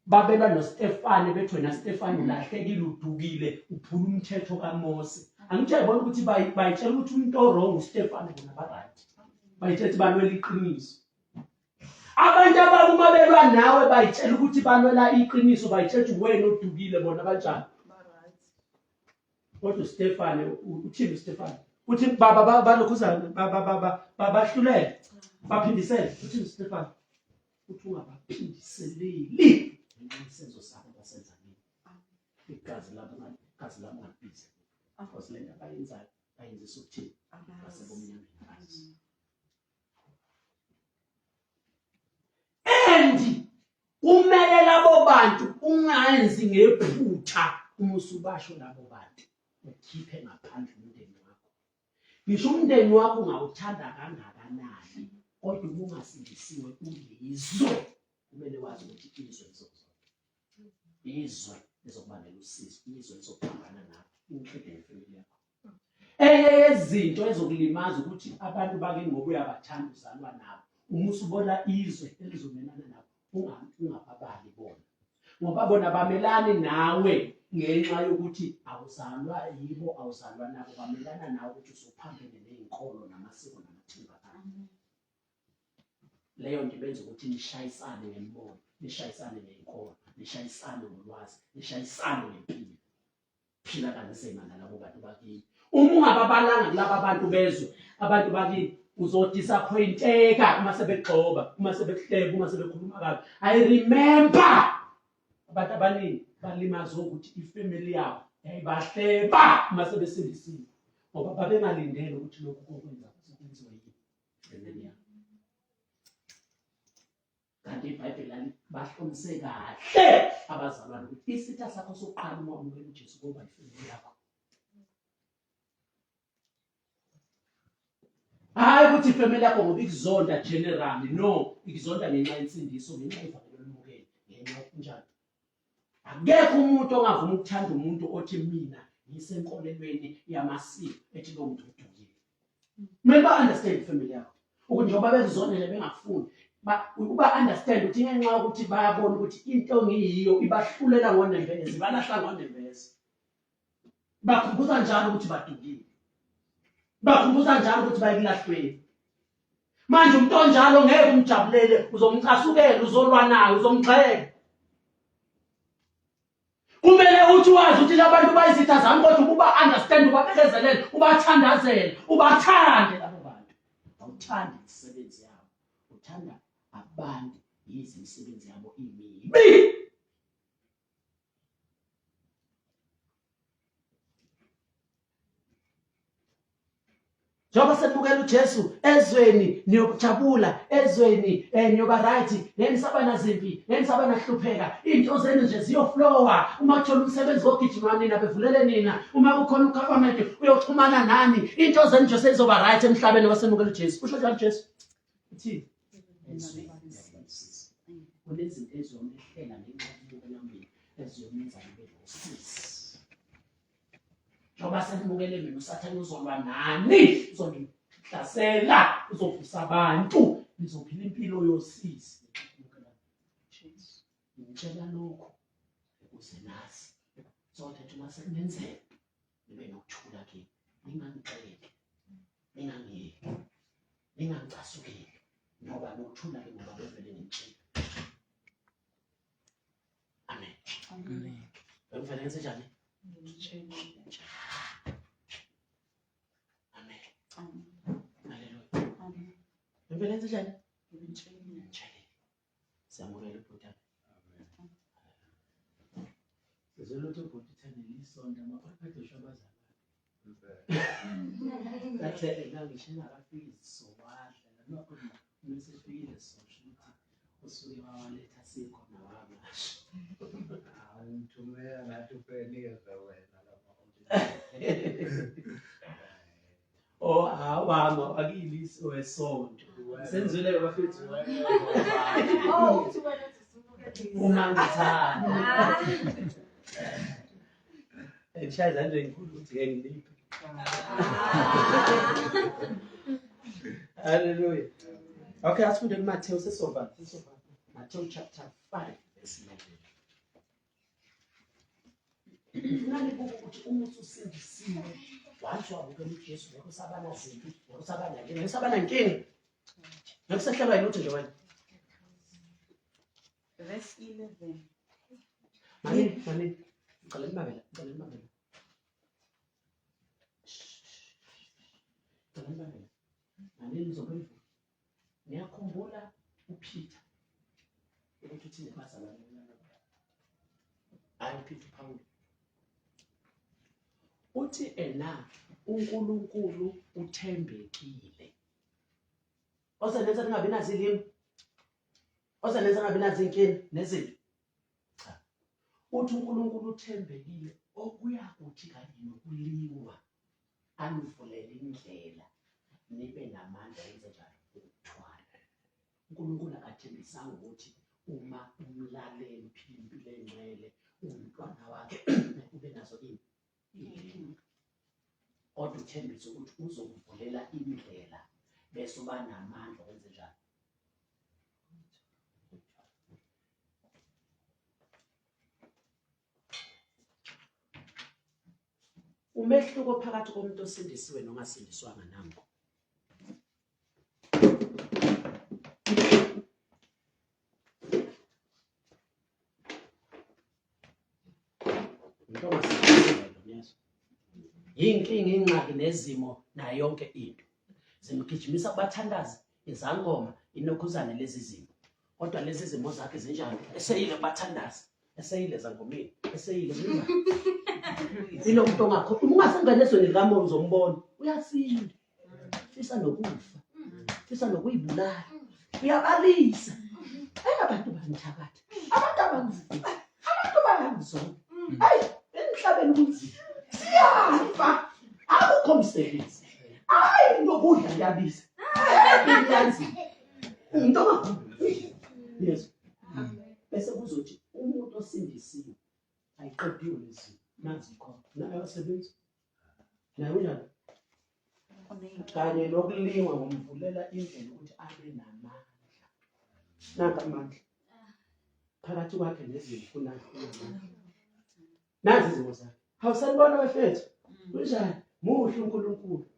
babelwa noStefane bethi wena Stefane ulahlekile udukile uphula umthetho kaMose angithi uyayibona ukuthi bayitshela ukuthi umuntu orong uStefane bona ba-right bayitshela ukuthi balwela iqiniso abantu ababi uma belwa nawe bayitshela ukuthi balwela iqiniso bayitshela ukuthi wena odukile bona banjani kodwa uStefane uthini uStefane uthi baba balokhuzana bahlulele baphindisele uthini uStefane uthi ungabaphindiseleli ngenxa yesenzo sabo abasenza kimi igazi labo igazi labo ngalibize. Because le nto abayenzayo bayenzisa ukuthini? Basebumnyameni abazi. And kumele labo bantu ungayenzi ngephutha uma usubasho labo bantu ukhiphe ngaphandle umndeni wakho. Ngisho umndeni wakho ungawuthanda kangakanani kodwa uma ungasindisiwe ulizwe kumele wazi ukuthi izwe lizokuzonda. Izwe lizokubangela usizi, izwe lizophambana nawe, including ifamily yakho. Enye yezinto ezokulimaza ukuthi abantu bakini ngoba uyabathanda uzalwa nabo, uma usubona izwe elizomelana nabo ungababali bona ngoba bona bamelani nawe ngenxa yokuthi awuzalwa yibo awuzalwa nabo bamelana nawe ukuthi usuphambene ney'nkolo namasiko namathimba abo leyo nto ibenza ukuthi nishayisane ngemibono nishayisane ngenkolo nishayisane ngolwazi nishayisane ngempilo phila kanzima nalabo bantu bakini uma ungababalanga kulaba bantu bezwe abantu bakini uzodisappointeka uma sebegxoba uma sebekuhleba uma sebekhuluma kabi i remember abantu abaningi balimazwe ukuthi ifamily yabo yayibahleba uma sebesindisiwe ngoba babengalindele ukuthi lokhu kokwenza kwenziwe yini family yabo kanti ibhayibheli lalibahlomise kahle abazalwane ukuthi isitha sakho sokuqala uma wamukela uJesu koba ifemeli yakho hayi ukuthi ifemeli yakho ngoba ikuzonda generally no ikuzonda ngenxa yensindiso ngenxa yevangeli olimukele ngenxa yokunjani akekho umuntu ongavuma ukuthanda umuntu othi mina ngisenkolelweni yamasiko ethi lo muntu udukile kumele ba-understand ifamily yakho ukuthi njengoba bekuzonele bengafuni uba understand ukuthi ngenxa yokuthi bayabona ukuthi into engiyiyo ibahlulela ngonembeza ibalahla ngonembeza bakhumbuza njalo ukuthi badukile bakhumbuza njalo ukuthi bayekulahlweni manje umuntu onjalo ngeke umjabulele uzomcasukela uzolwa naye uzomgxeka kumele uthi wazi ukuthi labantu bayizitha zami kodwa ukuba understand ubabekezelele ubathandazele ubathande labo bantu awuthandi imisebenzi yabo uthanda abantu yize imisebenzi yabo imibi Njengoba sebukela uJesu ezweni niyokujabula ezweni eh, niyoba right ngeke nisaba nazimpi ngeke nisaba nahlupheka iy'nto zenu nje ziyoflowa uma kuthola umsebenzi wogijima nina bevulele nina uma kukhona ugovernment uyoxhumana nani iy'nto zenu nje sezizoba right emhlabeni wasemukela uJesu usho njalo uJesu uthini ezweni kunezinto eziyomehlela ngenxa yokubukela mina eziyomenza nibe nosizi njengoba senibukele mina usathane uzolwa nani uzonihlasela uzovusa abantu nizophila impilo yosizi ngitshela lokhu ukuze nazi so that uma sekungenzeka nibe nokuthula kini ningangixeki ningangiyeki ningangicasukeli ngoba nokuthula ke ngoba bevele ngitshela Amen. Amen. Bekuvele ngenze njani? Amen. Amen. Haleluya. Amen. Bekuvele ngenze njani? Ngitshela. Ngitshele. Siyamukela ubhuti. Sizwe lutho ubhuti uthande lisonto amaphepha abazalwane. Kathe ngisho engakafiki sizowadla noma mesefikile sizosho ukuthi usuke wawaletha sikhona wangasho. Awumthumela ngathi upenikeza wena lapha. Oh awama akuyilisi wesonto. Senzile bafethu. Oh, uthi wena uthi simukelise. Uma ngithanda. Ngishaya izandla ezinkulu ukuthi ngeke ngiliphe. Hallelujah. Okay, asifunde kuMathewu sesova, sesova. Matthew chapter 5 verse 11. Ngifuna nibuke ukuthi uma ususindisiwe, once wabukela uJesu ngeke usaba nazimpi, ngeke usaba nankinga, ngeke usaba nankinga. Ngeke usehlelwa yilutho nje wena. Verse 11. Mani, mani. Ngicela nibambe la, ngicela nibambe la. Ngicela nibambe la. Mani nizobe Niyakhumbula uPeter ukuthi uthini kubazalwane hayi uPeter uPawulu. Uthi ena uNkulunkulu uthembekile. Ozenenza ningabi nazo ilimi. Ozenenza ningabi nazo inkinga nezinto. Cha. Uthi uNkulunkulu uthembekile okuyakuthi kanye nokulingwa anivulele indlela nibe namandla enze njalo ukuthwala. uNkulunkulu akathembisanga ukuthi uma umlaleli uphila impilo engcwele umntwana wakhe ube nazo ini inkinga kodwa uthembise ukuthi uzokuvulela indlela bese uba namandla okwenze njani. Umehluko phakathi komuntu osindisiwe nongasindiswanga nangu. Umuntu ongasindisiwe lo niyezwa. Yinkinga ingxaki nezimo nayo yonke into. Zimgijimisa kubathandazi, izangoma, inokhuzane lezi zimo. Kodwa lezi zimo zakhe zinjani? Eseyile kubathandazi. Eseyile zangomeni, eseyile kunjani? Ilo muntu ongakho, uma ungasengena ezweni likamoya uzombona. Uyasinda. Fisa nokufa. Fisa nokuyibulala. Uyabalisa. Hayi abantu bangithakatha. Abantu abangizini. Abantu bayangizona. Hayi emhlabeni kunzima. Siyafa. Akukho msebenzi. Hayi nokudla kuyabiza. Hayi kuyanzima. Umuntu ongakhulumi. Yes. Bese kuzothi umuntu osindisiwe ayiqediwe lezi nazi ikhona. Naye abasebenzi. Naye unjani? Kanye nokulingwa ngomvulela indlela ukuthi abe namandla. Nanka amandla. Phakathi kwakhe nezimo kunanka amandla. Nazi izimo zakhe. Hawu sanibona bafethu. Kunjani? Muhle uNkulunkulu.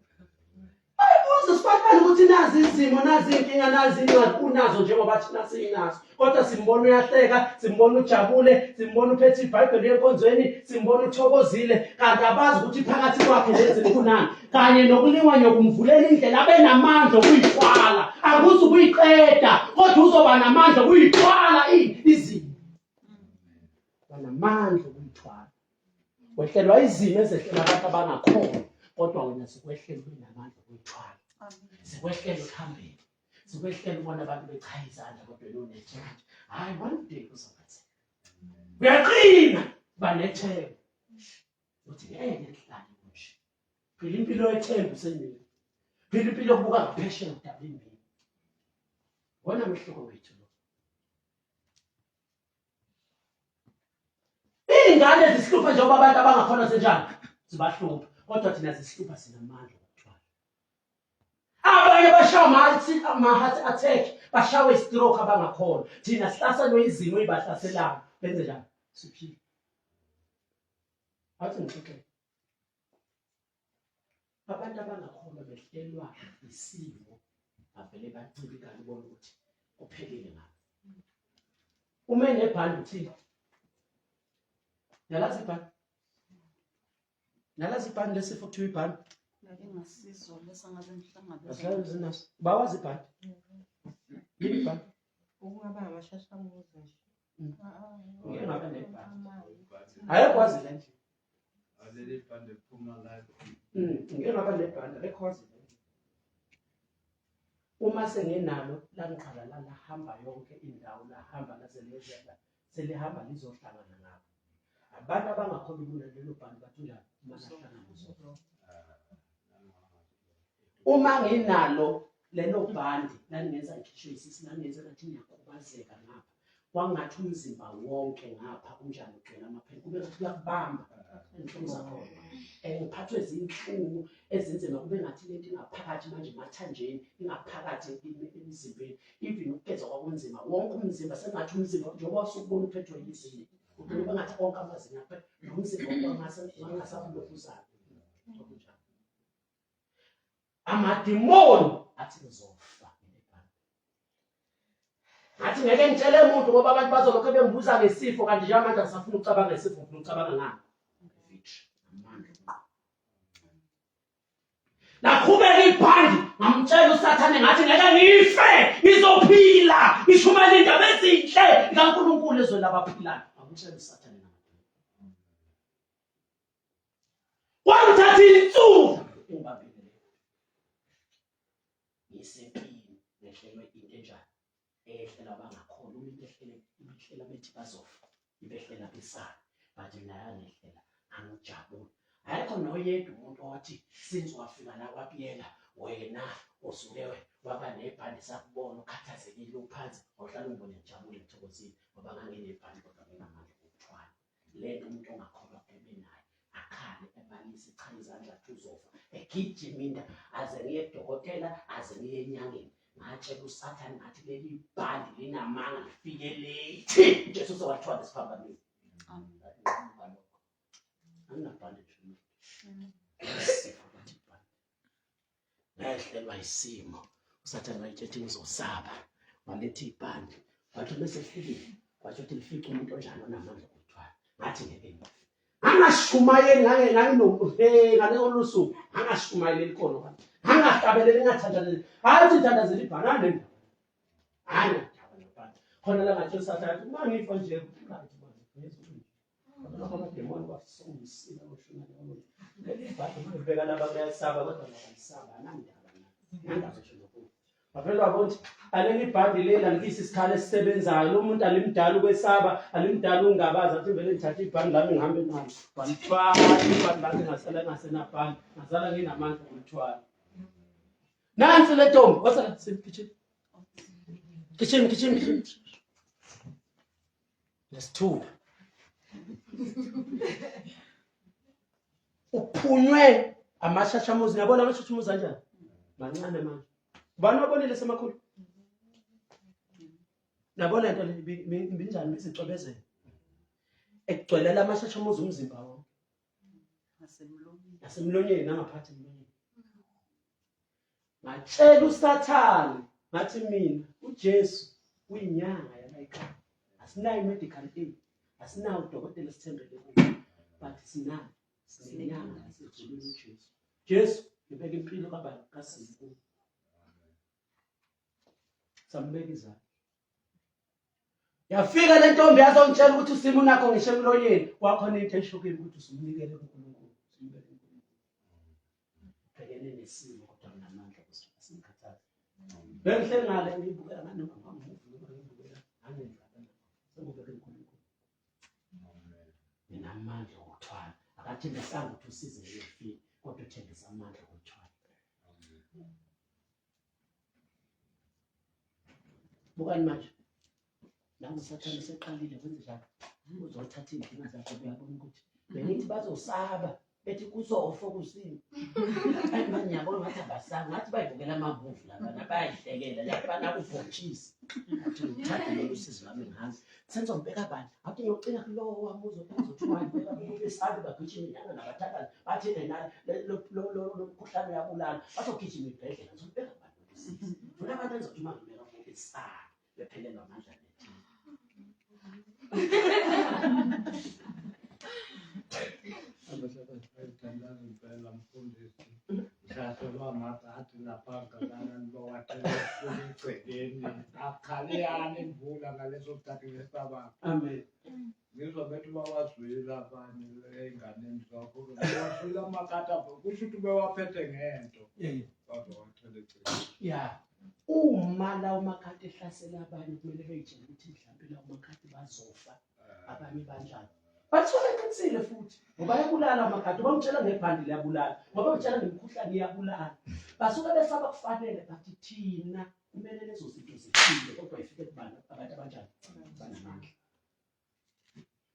Ayibuze sifanele ukuthi nazi izimo, nazi inkinga, nazi ingxaki unazo njengoba thina sinazo. Kodwa simbona uyahleka, simbona ujabule, simbona uphethe iBhayibheli enkonzweni, simbona uthokozile, kanti abazi ukuthi phakathi kwakhe nezimo kunani. Kanye nokulingwa nyokumvulela indlela abe namandla okuyithwala. Akuzi ukuyiqeda, kodwa uzoba namandla okuyithwala izimo. Banamandla okuyithwala. Wehlelwa izimo ezehlela abantu abangakholwa, kodwa wena zikwehlela ube namandla okuyithwala. Zikwehlela ukuhambeni. Zikwehlela ubona abantu bechaya izandla kodwa wena unethemba. Hayi one day kuzokwenzeka. Uyaqina ba nethemba. Uthi ngeke ngihlale kunje. Phila impilo yethemba usemini. Phila impilo yokubuka ngaphesheya udaba imini. Wona mehluko wethu lo. Iy'ngane zisihlupha njengoba abantu abangakhona zenjani zibahlupha, kodwa thina zisihlupha sinamandla okuthwala. Abanye bashawa ama-heart attack, bashawe i-stroke abangakhona. Thina sihlaselwe izimo ey'bahlaselayo. Benze njani? Siphile. Athi ngixoxele. Abantu abangakholwa behlelwa isimo bavele bancibikane ubona ukuthi kuphelile ngabo. Uma enebhandi uthini? Nalazi ibhandi? Nalazi ibhandi lesifo kuthiwa ibhandi? Ngake ngasizwa lesa ngaze ngihlangabezana. Asihlangabezani naso. Bawazi ibhandi? Yini ibhandi? Ukungaba ngamashashamuzi nje. Ngike ngaba nebhandi. Ayekwazi le nje. Aleli bhande liphuma la. Ngike ngaba nebhandi akekho wazi le nje. Uma senginalo langiqala la lahamba yonke indawo lahamba laze lezela selihamba lizohlangana ngapha. Abantu abangakholwa ukuna lelo bhandi bathi unjani uma lahlangana uzofa. Uma nginalo lelo bhandi lalingenza ngikhishwe isisu langenza ngathi ngiyakhubazeka ngapha kwangathi umzimba wonke ngapha unjani ugcwele amapheni kube ngathi kuyakubamba inhlungu zakhona and ngiphathwe zinhlungu ezinzima kube ngathi lento ingaphakathi manje emathanjeni ingaphakathi emzimbeni even ukugeza kwakunzima wonke umzimba sengathi umzimba njengoba usukubona uphethwe yizinye ugcine kube ngathi onke amazinyo aphe nomzimba wangasakulokuzana okunjalo amadimoni athi ngizofa ngathi ngeke ngitshele muntu ngoba abantu bazolokhu bengibuza ngesifo kanti njengamanje angisafuna ukucabanga ngesifo ngifuna ukucabanga ngani victory amandla laqhubeka ibhandi ngamtshela usathane ngathi ngeke ngife ngizophila ngishumayela indaba ezinhle kaNkulunkulu ezweni labaphilayo ngamtshela usathane. Kwangithatha insuku engibambile. Ngisempini ngehlelwe into enjani? Ehlela abangakholwa uma into ehlele ibehlela bethi bazofa ibehlela besana but mina yangehlela angijabule. Ayikho noyedwa umuntu owathi since wafika la kwaBiyela wena usuke waba nebhande sakubona ukhathazekile uphansi awuhlala ungibone ngijabule ngithokozile ngoba nganginebhande kodwa nginamandla okuthwala lento umuntu ongakholwa ebenayo akhale ebalise cha izandla athi uzofa egijima inda aze ngiye kudokotela aze ngiye enyangeni ngatshela usathane ngathi leli bhandi linamanga lifike late ujesu sewathwala esiphambanweni ngalokho anginabhandi nje isifo bathi ibhandi Ngehlelwa isimo usathane wayetshethi ngizosaba waletha ibhandi wathi bese lifikile wathi ukuthi lifice umuntu onjani onamandla okuthwala ngathi ngeke ngife ngangashumayeli ngange ngalolu suku ngangashumayeli elikhono kwami ngangahlabeleli ngathandazeli hayi ukuthi ngithandazela ibhanana endaba hayi ngiyadaba nabhandi khona la ngatshela usathane athi uma ngifa nje right manje Lokho amademoni kwasomsila oshona leyo. Leli bhadi uma ngibheka laba bayasaba kodwa ngabalisaba anandaba nandaba nje nokufa. Bavele wabona ukuthi aleli bhadi leli alikisi isikhali esisebenzayo lo muntu alimdala ukwesaba alimdala ukungabaza athi vele ngithathe ibhandi lami ngihambe nalo walithwala ibhandi lami ngasala ngasenabhandi ngasala nginamandla okulithwala nansi le ntombi wasala gijima gijima gijima gijima nesithupha uphunywe amashashamuzi niyabona amashashamuzi anjani mancane manje ubani wabonile semakhulu nabona into le ibinjani izicwebezela egcwelela amashashamuzi umzimba wonke nasemlonyeni nangaphathi emlonyeni Ngatshela uSathane ngathi mina uJesu uyinyanga yalayikhaya. Asinayo medical aid, asinawo udokotela esithembele kuye, but sinayo sinenyanga yasezulwini uJesu. Jesu ngibeka impilo kabani kaSibu. Sambeka izandla. Yafika le ntombi yazongitshela ukuthi usimo unakho ngisho emlonyeni wakhona into esho kimi ukuthi usumnikele kuNkulunkulu. Usumbeke kuNkulunkulu. Ubhekene nesimo kodwa nginamandla ukuthi asimkhathazi. Bengihleli ngale ngiyibukela nganoma ngangimuvi noma ngiyibukela ngangendaba sengubeke uNkulunkulu. Nginamandla okuthwala. Akathembisanga ukuthi usize ngefike kodwa uthembisa amandla okuthwala. Bukani manje. Nangu uSathane useqalile kwenze njalo. Uzothatha iy'nkinga zakhe uyabona ukuthi bengithi bazosaba bethi kuzofa kusini. Ayi manje ngiyabona ngathi abasabi ngathi bayibukela amamuvi labana bayayihlekela labana kubhontshisi. Athi ngithathe lolu sizi lwami ngihambe. Sengizombeka bani? Athi ngiyocina kulowo wami uzothi wangibeka besabe bagijima inyanga nabathakathi bathi ena lo mkhuhlane uyabulala bazogijima ibhedlela ngizombeka bani? Funa abantu engizothi uma ngibeka kubo besabe bephelelwa amandla nethi. Thandaza impela mfundisi. Ngihlaselwa amakati lapha ngakanani bawathela egcekeni. Akhaleyani imvula ngaleso sikhathi ngesabanga. Amen. Ngizwa bethi bawazwile abanye ey'nganeni zakho. Bawazwile amakati apho kusho ukuthi bewaphethe ngento. Bazowathela egcekeni. Ya. Uma lawo makati ehlasela abanye kumele beyitshele ukuthi mhlawumbe lawo makati bazofa abanye banjani. Bathiwa beqinisile futhi ngoba ayabulala amakati bamtshela ngebhandi liyabulala ngoba bamtshela ngemikhuhlane iyabulala. Basuke besaba kufanele but thina kumele lezo zinto zifike kodwa ifike kubantu abantu abanjani banamandla.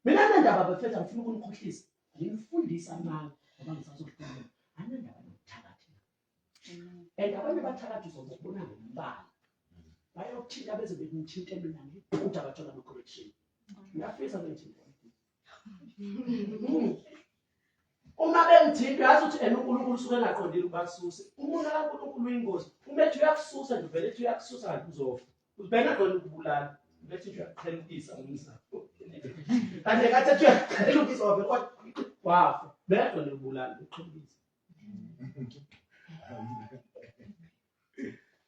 Mina anandaba bafethu angifuni ukunikhohlisa nginifundisa amanga ngoba ngisazohluleka anandaba nokuthakatha and abanye bathakathi uzobona ngombala bayothinta beze bengithinte mina ngephutha bathola ama-correction ngiyafisa bengithinte uma bengithinta uyazi ukuthi ena uNkulunkulu usuke engaqondile ukuba kususe umuntu kaNkulunkulu uyingozi uma ethi uyakususa nje uvele ethi uyakususa kanti uzofa ubengaqonda ukubulala bethi nje uyaqhelukisa ngomzamo kanti kathi ethi uyaqhelukisa wavele wafa bengaqonda ukubulala uqhelukisa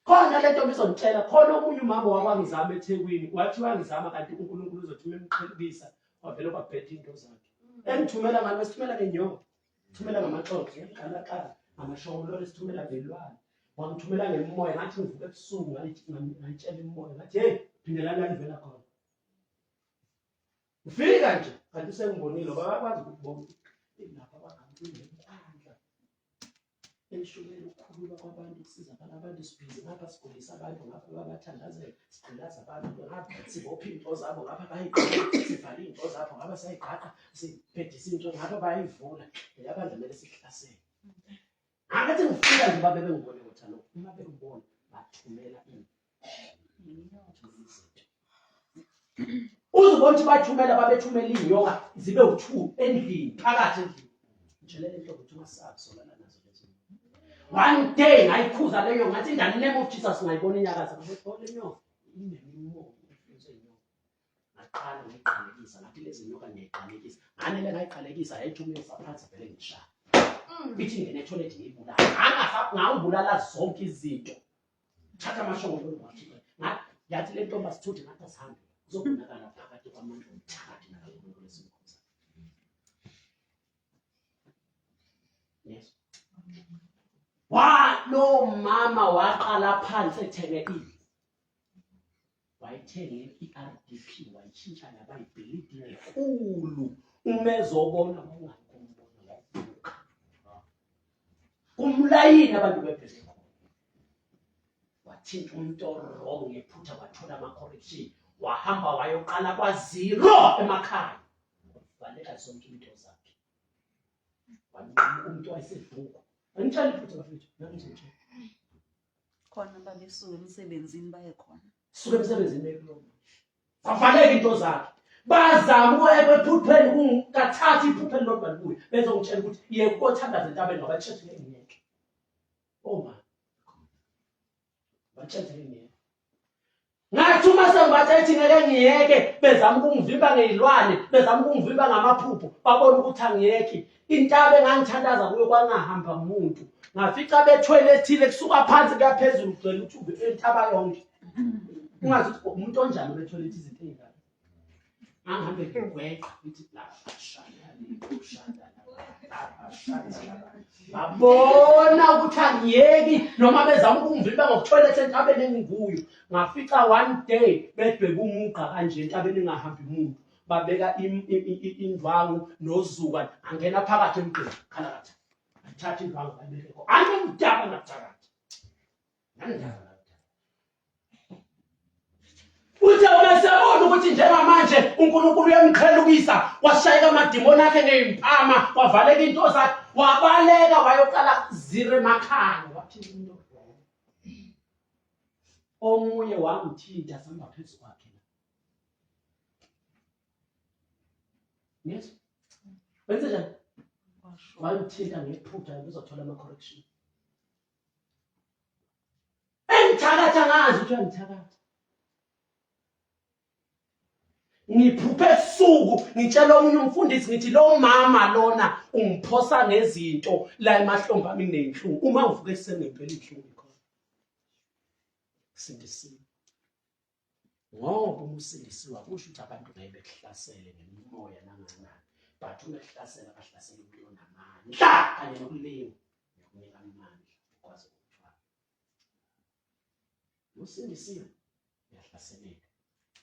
Khona le ntombi izongitshela khona omunye umama wakwangizama eThekwini wathi wangizama kanti uNkulunkulu uzothi memqhelukisa wavele kwabhetha into zakhe. Engithumela ngani wasithumela ngenyoka. Thumela ngamaxoxo, ngiqala ngamashongololo sithumela ngelwane. Wangithumela ngemimoya ngathi ngivuka ebusuku ngayitshela imimoya ngathi hey phindelani la nivela khona. Ufika nje kanti usengibonile ngoba bayakwazi ukubona lapha kwagamuntu Emshumeni ukukhululwa kwabantu kusizakala abantu sibhizi ngapha sigulisa abantu ngapha babathandazela sigqilaza abantu ngapha sibopha iy'nto zabo ngapha bayiqaqa sivale iy'nto zabo ngapha siyayiqaqa sibhedisa iy'nto ngapha bayayivula lelabandla kumele sihlasele angathi ngifika nje babe bengibone ngothando uma bengibona bathumela ini izinto uzubona ukuthi bathumela babethumela iy'nyoka zibe u-two endlini phakathi endlini ngitshele le nto ukuthi ungasabi solana nazo lezo one day ngayikhuza leyo ngathi in the name of jesus ngayibona inyakaza ngathi oh le nyoka inemimoya influence inyoka ngaqala ngayiqalekisa ngathi lezi nyoka ngiyayiqalekisa nganele ngayiqalekisa yayithi umyofa phansi vele ngishaya ithi ingene ethoyilethi ngiyibulala ngangibulala zonke izinto thatha amashongo wathi yathi le ntombi asithuthe ngathi asihambe kuzobonakala phakathi kwamandla omthakathi nakankulunkulu esimkhonza yes wa lo mama waqala phansi ethenge ini wayethenge i-RDP wayishintsha yaba ibhilidi enkulu uma ezobona wawungakumbona wawubuka kumlayini abantu bebheke khona wathinta umuntu orong ngephutha wathola ama-correction wahamba wayoqala kwa-zero emakhaya wavaleka zonke into zakhe wanqamuka umuntu wayesedukwa angitshela iphutha bafethu nami ngizotshela khona babesuka emsebenzini baye khona suka emsebenzini baye kulowo Zavaleka into zakhe. Bazama ephupheni kathathu iphupho elilodwa libuye bezongitshela ukuthi yeke ukothandaza entabeni ngabatshela ngeke ngiyeke. Oh ma. Batshela ngeke ngiyeke. Ngathi uma sengibatshela ngeke ngiyeke bezama ukungivimba ngeyilwane, bezama ukungivimba ngamaphupho, babona ukuthi angiyeki. Intaba engangithandaza kuyo kwangahamba muntu. Ngafica bethwele ethile kusuka phansi kuya phezulu kugcwele uthumbe entaba yonke. Ungazi ukuthi umuntu onjani obethwele izinto ey'ngaka. Ngangihambe ngigweqa ngithi lapha shaya shaya lapha shaya. Babona ukuthi angiyeki noma bezama ukungivimba ngokuthoyilethe entabeni enginguyo. Ngafica one day bedwebe umugqa kanje entabeni engahambi muntu. Babeka indwangu nozuka angena phakathi emgqeni khalakatha. Athatha indwangu ayibeke khona. Angimdaba ngaphakathi. Uthe uma esebona ukuthi njengamanje uNkulunkulu uyamqhelukisa washayeka amadimoni akhe ngey'mpama wavaleka into zakhe wabaleka wayoqala zire emakhaya wathi into omunye wangithinta sihamba phezu kwakhe yes wenze njani wangithinta ngephutha uzothola ama-correction Engithakatha ngazi ukuthi uyangithakatha. Ngiphuphe ebusuku ngitshela omunye umfundisi ngithi lo mama lona ungiphosa ngezinto la emahlombe ami nginey'nhlungu uma ngivuka ekuseni ngempela iy'nhlungu ikhona. Sindisiwe. Ngoba uma usindisiwe akusho ukuthi abantu ngeke bekuhlasele ngemimoya nanganani but uma kuhlasela bahlasela umuntu onamandla kanye nokulima nokunika amandla ukwazi ukuthwala. Usindisiwe uyahlaseleka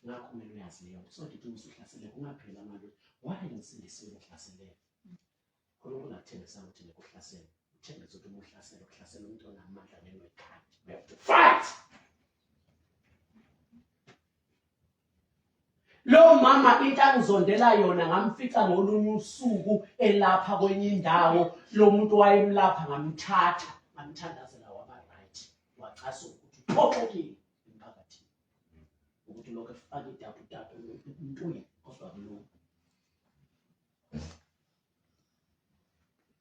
ngakho kumele uyazi leyo nto so dithi usuhlaseleka ungapheli amandla why ngisindisiwe ngihlaseleka uNkulunkulu akuthembisanga ukuthi ngeke uhlaselwe uthembisa ukuthi uma uhlasela ukuhlasela umuntu onamandla nenoyikhandi we have to fight Lo mama into angizondela yona ngamfica ngolunye usuku elapha kwenye indawo lo muntu wayemlapha ngamthatha ngamthandazela waba right wacasuka ukuthi uphoxekile emphakathini ukuthi lokho efaka idabudabhu emntwini kodwa kulungu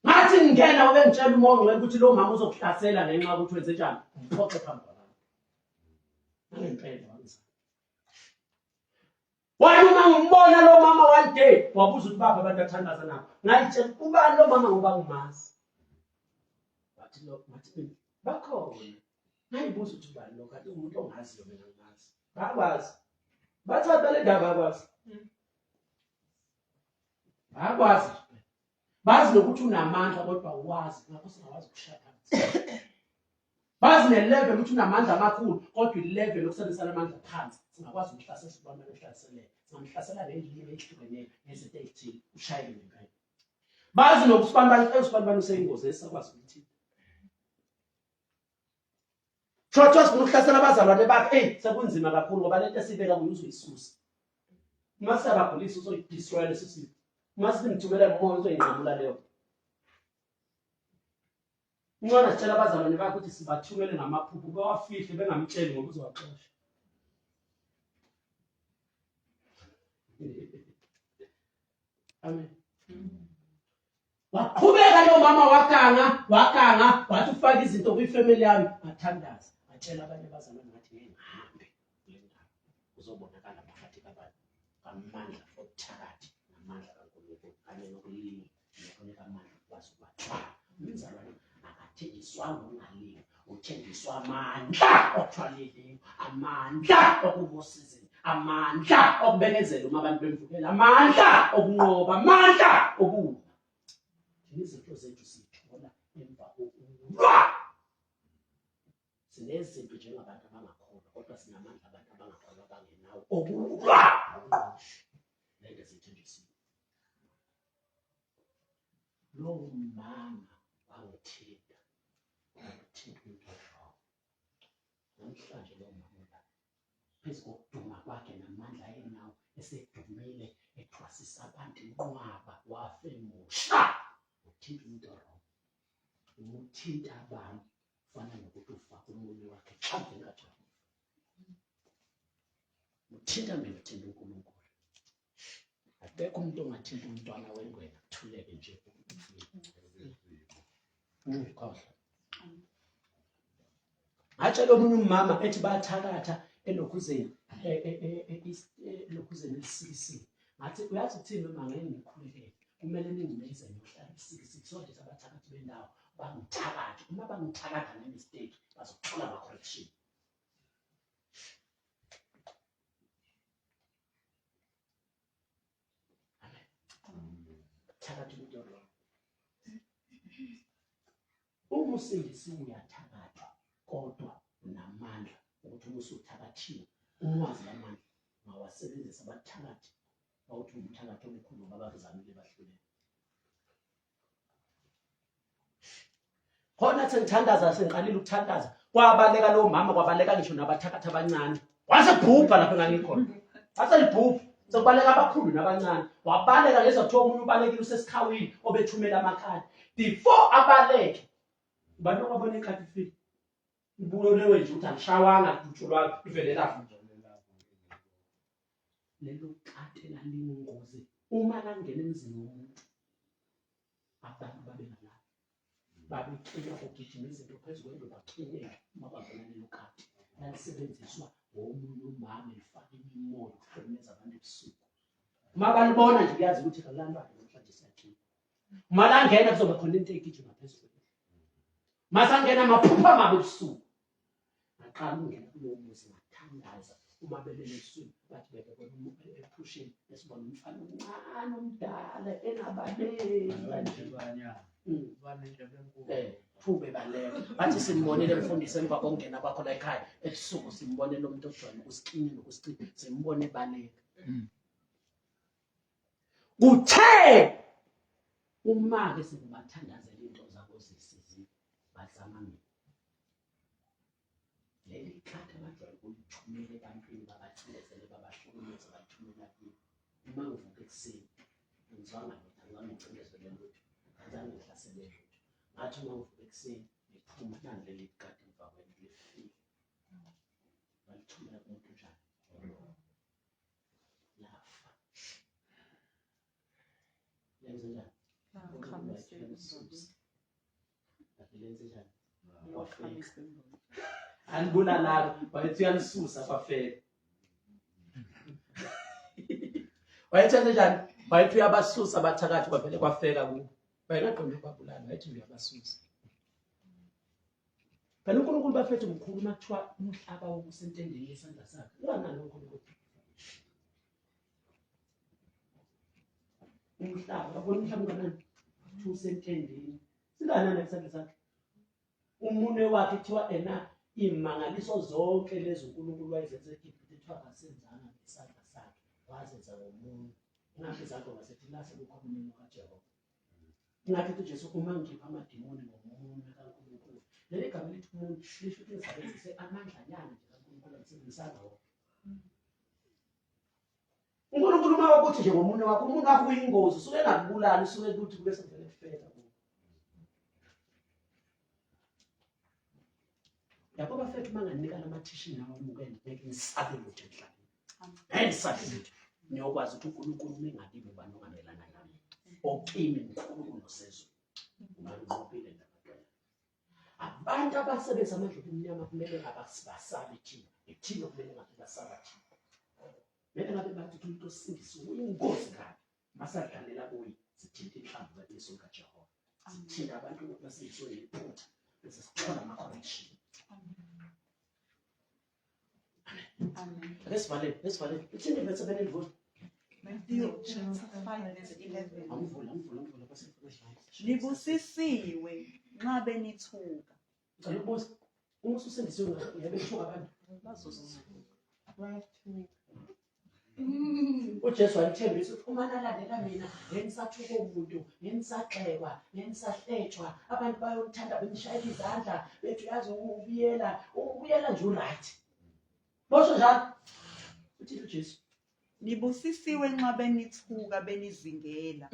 ngathi ngingena ubengitshela umoya ongcwele ukuthi lo mama uzokuhlasela ngenxa yokuthi wenze njani ngiphoxe phambi kwabantu nangempela wangizama wathi uma ngimbona lo mama one day wabuza ukuthi baphi abantu athandaza nabo ngayitshela ubani lo mama ngoba ngimazi wathi lo wathi bakhona ngayibuza ukuthi ubani lo kanti umuntu ongaziyo mina ngimazi bakwazi bathatha le ndaba akwazi akwazi. Bazi nokuthi unamandla kodwa uwazi, ngakho singawazi ukushaya phansi. Bazi ne-level ukuthi unamandla amakhulu kodwa i-level yokusebenzisa amandla phansi singakwazi ukuhlasela sibambe hlaselele. Singamhlasela ngezilimi ezihlukeneyo ngezinto ezithile ushayele ngempela. Bazi nokuthi usibanibani usibanibani useyingozi esakwazi ukuthi Thotho sifuna ukuhlasela abazalwane bakhe. Ey, sekunzima kakhulu ngoba lento esibeka kuyo uzoyisusa. Uma siyabagulisa uzoyidestroy leso sifo. Uma simthumela umoya uzoyinqamula leyo. Incwana sitshela abazalwane bakhe ukuthi sibathumele ngamaphupho bawafihle bengamtsheli ngoba uzowaxosha. Amen. Waqhubeka lo mama waganga, waganga, wathi ufaka izinto kwifamily yami, ngathandaza, ngatshela abanye abazalwane ngathi ngeke ngihambe kule ndawo. Kuzobonakala phakathi kwabantu ngamandla obuthakathi namandla kaNkulunkulu kanye nokulinga nokunika amandla ukwazi ukubathwala. Umzalwane akathenjiswanga ukungalinga, uthenjiswa amandla okuthwala ilingo, amandla okubusizini, amandla okubekezela uma abantu bemvukela, amandla okunqoba, amandla okulwa. Thina izinto zethu siyithola emva kokulwa. Sinezimpi njengabantu abangakholwa kodwa sinamandla abantu abangakholwa abangenawo okulwa lento esithenjisiwe. Lowo mama wangithinta, wangithinta umuntu wrong. Namhlanje lowo mama la phezu kokuduma kwakhe namandla ayenawo esedumile ethwasisa abantu inqwaba wafe musha uthinta umuntu wrong. Umuthinta abantu fana nokuthi ufaka umunwe wakhe exhaveni kaJehova. Uthinta mina uthinta uNkulunkulu. Akekho umuntu ongathinta umntwana wengwena kuthuleke nje. Khohlwa. Ngatshela omunye umama ethi bathakatha elokhuzeni e, e, e, elokhuzeni elisikisiki. Ngathi uyazi ukuthini uma ngeke ngikhulekele kumele ningibize ngiyohlala elisikisiki so that abathakathi bendawo bangithakathe. Uma bangithakatha nge-mistake bazothola ama-correction. Thakatha umuntu wrong. Uma usindisiwe uyathakathwa kodwa unamandla ukuthi uma usuthakathiwe umwazi lamandla ungawasebenzisa abathakathi bawuthi umthakathi omkhulu ngoba bakuzamile bahluleka. Khona sengithandaza sengiqalile ukuthandaza kwabaleka lo mama kwabaleka ngisho nabathakathi abancane kwase bhubha lapho engangikhona kwase libhubha sekubaleka abakhulu nabancane wabaleka ngezwa kuthiwa omunye ubalekile usesikhawini obethumela amakhadi before abaleke ubani okwabona ikhadi ifile ibulolewe nje ukuthi angishawanga kudutshulwa livele lafa lelo kade laliyingozi uma langena emzini womuntu abantu babengalali babeklinya kugijima izinto phezu kwendlu baklineke uma bavela lelo kati lalisebenziswa ngomunye umama elifaka imimoya ukuhlukumeza abantu ebusuku uma balibona nje kuyazi ukuthi kalalwane namhlanje siyaklina uma langena kuzoba khona into egijima phezu kwendlu masangena amaphupha amabi ebusuku Ngaqala ukungena kulowo muzi ngathandaza uma belele ebusuku bathi bebebona ephusheni besibona umfana omncane omdala engabaleki kanje. Phube baleka bathi simbonile mfundisi emva kokungena kwakho la ekhaya ebusuku simbone lo muntu ojwayele ukusiklinya nokusiklinya simbone ebaleka. Kuthe uma-ke sekubathandazela into zabo zisizile bazama mina Leli khadi abajwayele ukulithumela ebantwini babacindezele babahlukumeze balithumela kimi. Uma ngivuka ekuseni angizwanga lutho, angizange ngicindezele lutho, angizange ngihlaselwe lutho. Ngathi uma ngivuka ekuseni ngiphuma nani leli khadi emva kwendlu lifile. Balithumela kumuntu njani? Lafa. Lenze njani? Alibulalanga wayethi uyalisusa kwafela. Wayethethe njani? Wayethi uyabasusa abathakathi kwavele kwafeka kubo. Wayengaqondi ukubabulala, wayethi uyabasusa. Phela uNkulunkulu bafethu mkhulu uma kuthiwa umhlaba wokusentendeni yesandla sakhe. Unganani uNkulunkulu? Umhlaba, wabona umhlaba unganani? Kuthiwa usentendeni. Singanani isandla sakhe? Umunwe wakhe kuthiwa ena imangaliso zonke lezi uNkulunkulu wayezenza eGibhithe kuthiwa akasenzanga ngesandla sakhe, wazenza ngomunwe. Ingakho izangoma zithi lase kukhona umunwe kaJehova. Ingakho ithi uJesu uma ngikhipha amadimoni ngomunwe kaNkulunkulu. Leli gama elithi umunwe lisho ukuthi ngisebenzise amandlanyana nje kaNkulunkulu angisebenzisanga wona. uNkulunkulu uma ukuthi nje ngomunwe wakho umunwe wakho uyingozi usuke engakubulali usuke kuthi kube sekuvele kufela kuwe yabo bafethu uma nganika lamathishi nawo amukele ngeke ngisabe lutho emhlabeni ngeke ngisabe lutho niyokwazi ukuthi uNkulunkulu uma engakibi ubani ongamelana nami okimi mkhulu kunosezulu unganqobile ndabantwana abantu abasebenzisa amandla obumnyama kumele ngabasabi thina ithina kumele ngabe basaba thina kumele ngabe bathi ukuthi umuntu osindisiwe uyingozi kabi masadlalela kuye sithinta inhlamvu kajesu likajehova sithinta abantu ukuthi basindisiwe ngephutha bese sithola ama-correction. Amen. Ake sivalele, ake sivalele. Ithini verse ebelivula? Matthew chapter 5 verse 11. Angivula, angivula, angivula bese ngivula. Nibusisiwe nxa benithuka. Ngicela ukubuza, uma ususindisiwe uyabe uthuka abantu? Bazosithuka. uJesu walithembisa ukuthi uma nalandela mina ngeke nisathuka umuntu, ngeke nisagxekwa, ngeke nisahletshwa, abantu bayonithanda benishayela izandla bethi uyazi ubuyela, ubuyela nje uright. Bosho njalo. Uthini uJesu? Nibusisiwe nxa benithuka benizingela,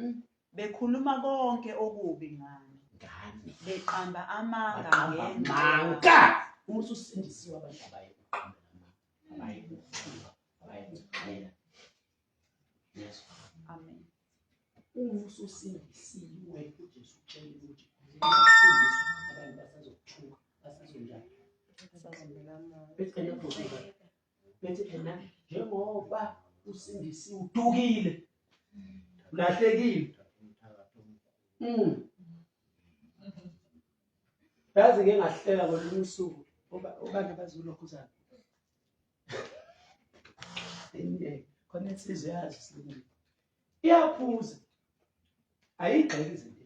bekhuluma konke okubi ngani, Ngani? beqamba amanga Baqamba ngenxa amanga. Uma ususindisiwe abantu abaye kuqamba amanga, abaye kuthuka, abaye kugxeka. Yes. Amen. Uma ususindisiwe uJesu utshela ukuthi usindiswa abantu basazokuthuka, basazonjani. Bethi ena bhuti, bethi ena njengoba usindisiwe udukile, ulahlekile. Yazi ngeke ngahleka ngolunye usuku obani abazulokhuzana. Khona insizwa yazi silungile. Iyaphuza. Ayigxeki izinto.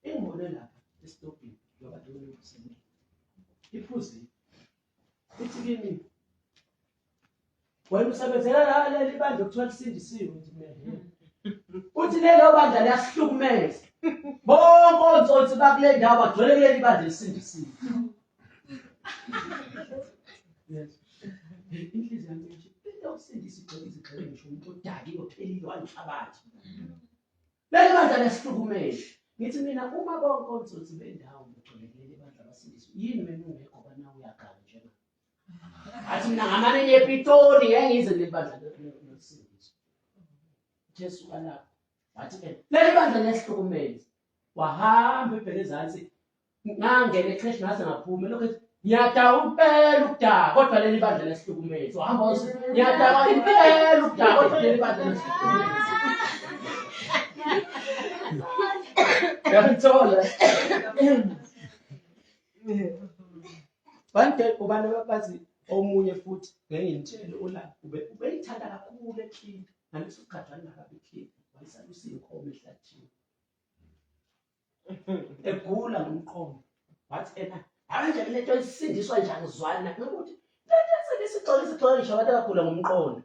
Ingibone lapha esitobhini ngoba ngiyokusemile. Iphuzile. Ithi kimi wena usebenzela la leli bandla kuthiwa lisindisiwe ngithi mina. Uthi lelo bandla liyasihlukumeza. Bonke ontsotsi bakule ndawo bagcwele kuleli bandla lisindisiwe. Yes. Inhliziyo yami ithi into yokusindisa igxeke izigxeke ngisho umuntu odakiwe ophelile wanhlabathi. Leli bandla liyasihlukumeza. Ngithi mina uma bonke ontsotsi bendawo begcwele kuleli bandla basindisiwe yini wena ungekho bana uyaganga njenga. Athi mina ngamane ngiye ePitoli ngeke ngize kuleli bandla lokusindiso. Jesu kalapho wathi ke leli bandla liyasihlukumeza. Wahamba ebheke ezansi ngangena echurch ngaze ngaphuma lokho ethi ngiyadakwa impela ukudakwa kodwa leli bandla liyasihlukumeza. Wahamba wathi ngiyadakwa impela ukudakwa kodwa leli bandla liyasihlukumeza. Uyangithola? One day ubani bathi omunye futhi ngeke ngimtshele ulapha ube ubeyithanda kakhulu eklini ngaleso sikhathi wayengakabi clean wayesalusa iy'nkomo ehlathini egula ngomqondo wathi ena hayi nje le nto isindiswa nje angizwani na ngokuthi le nto esindisa igxola isigxola ngisho abantu abagula ngomqondo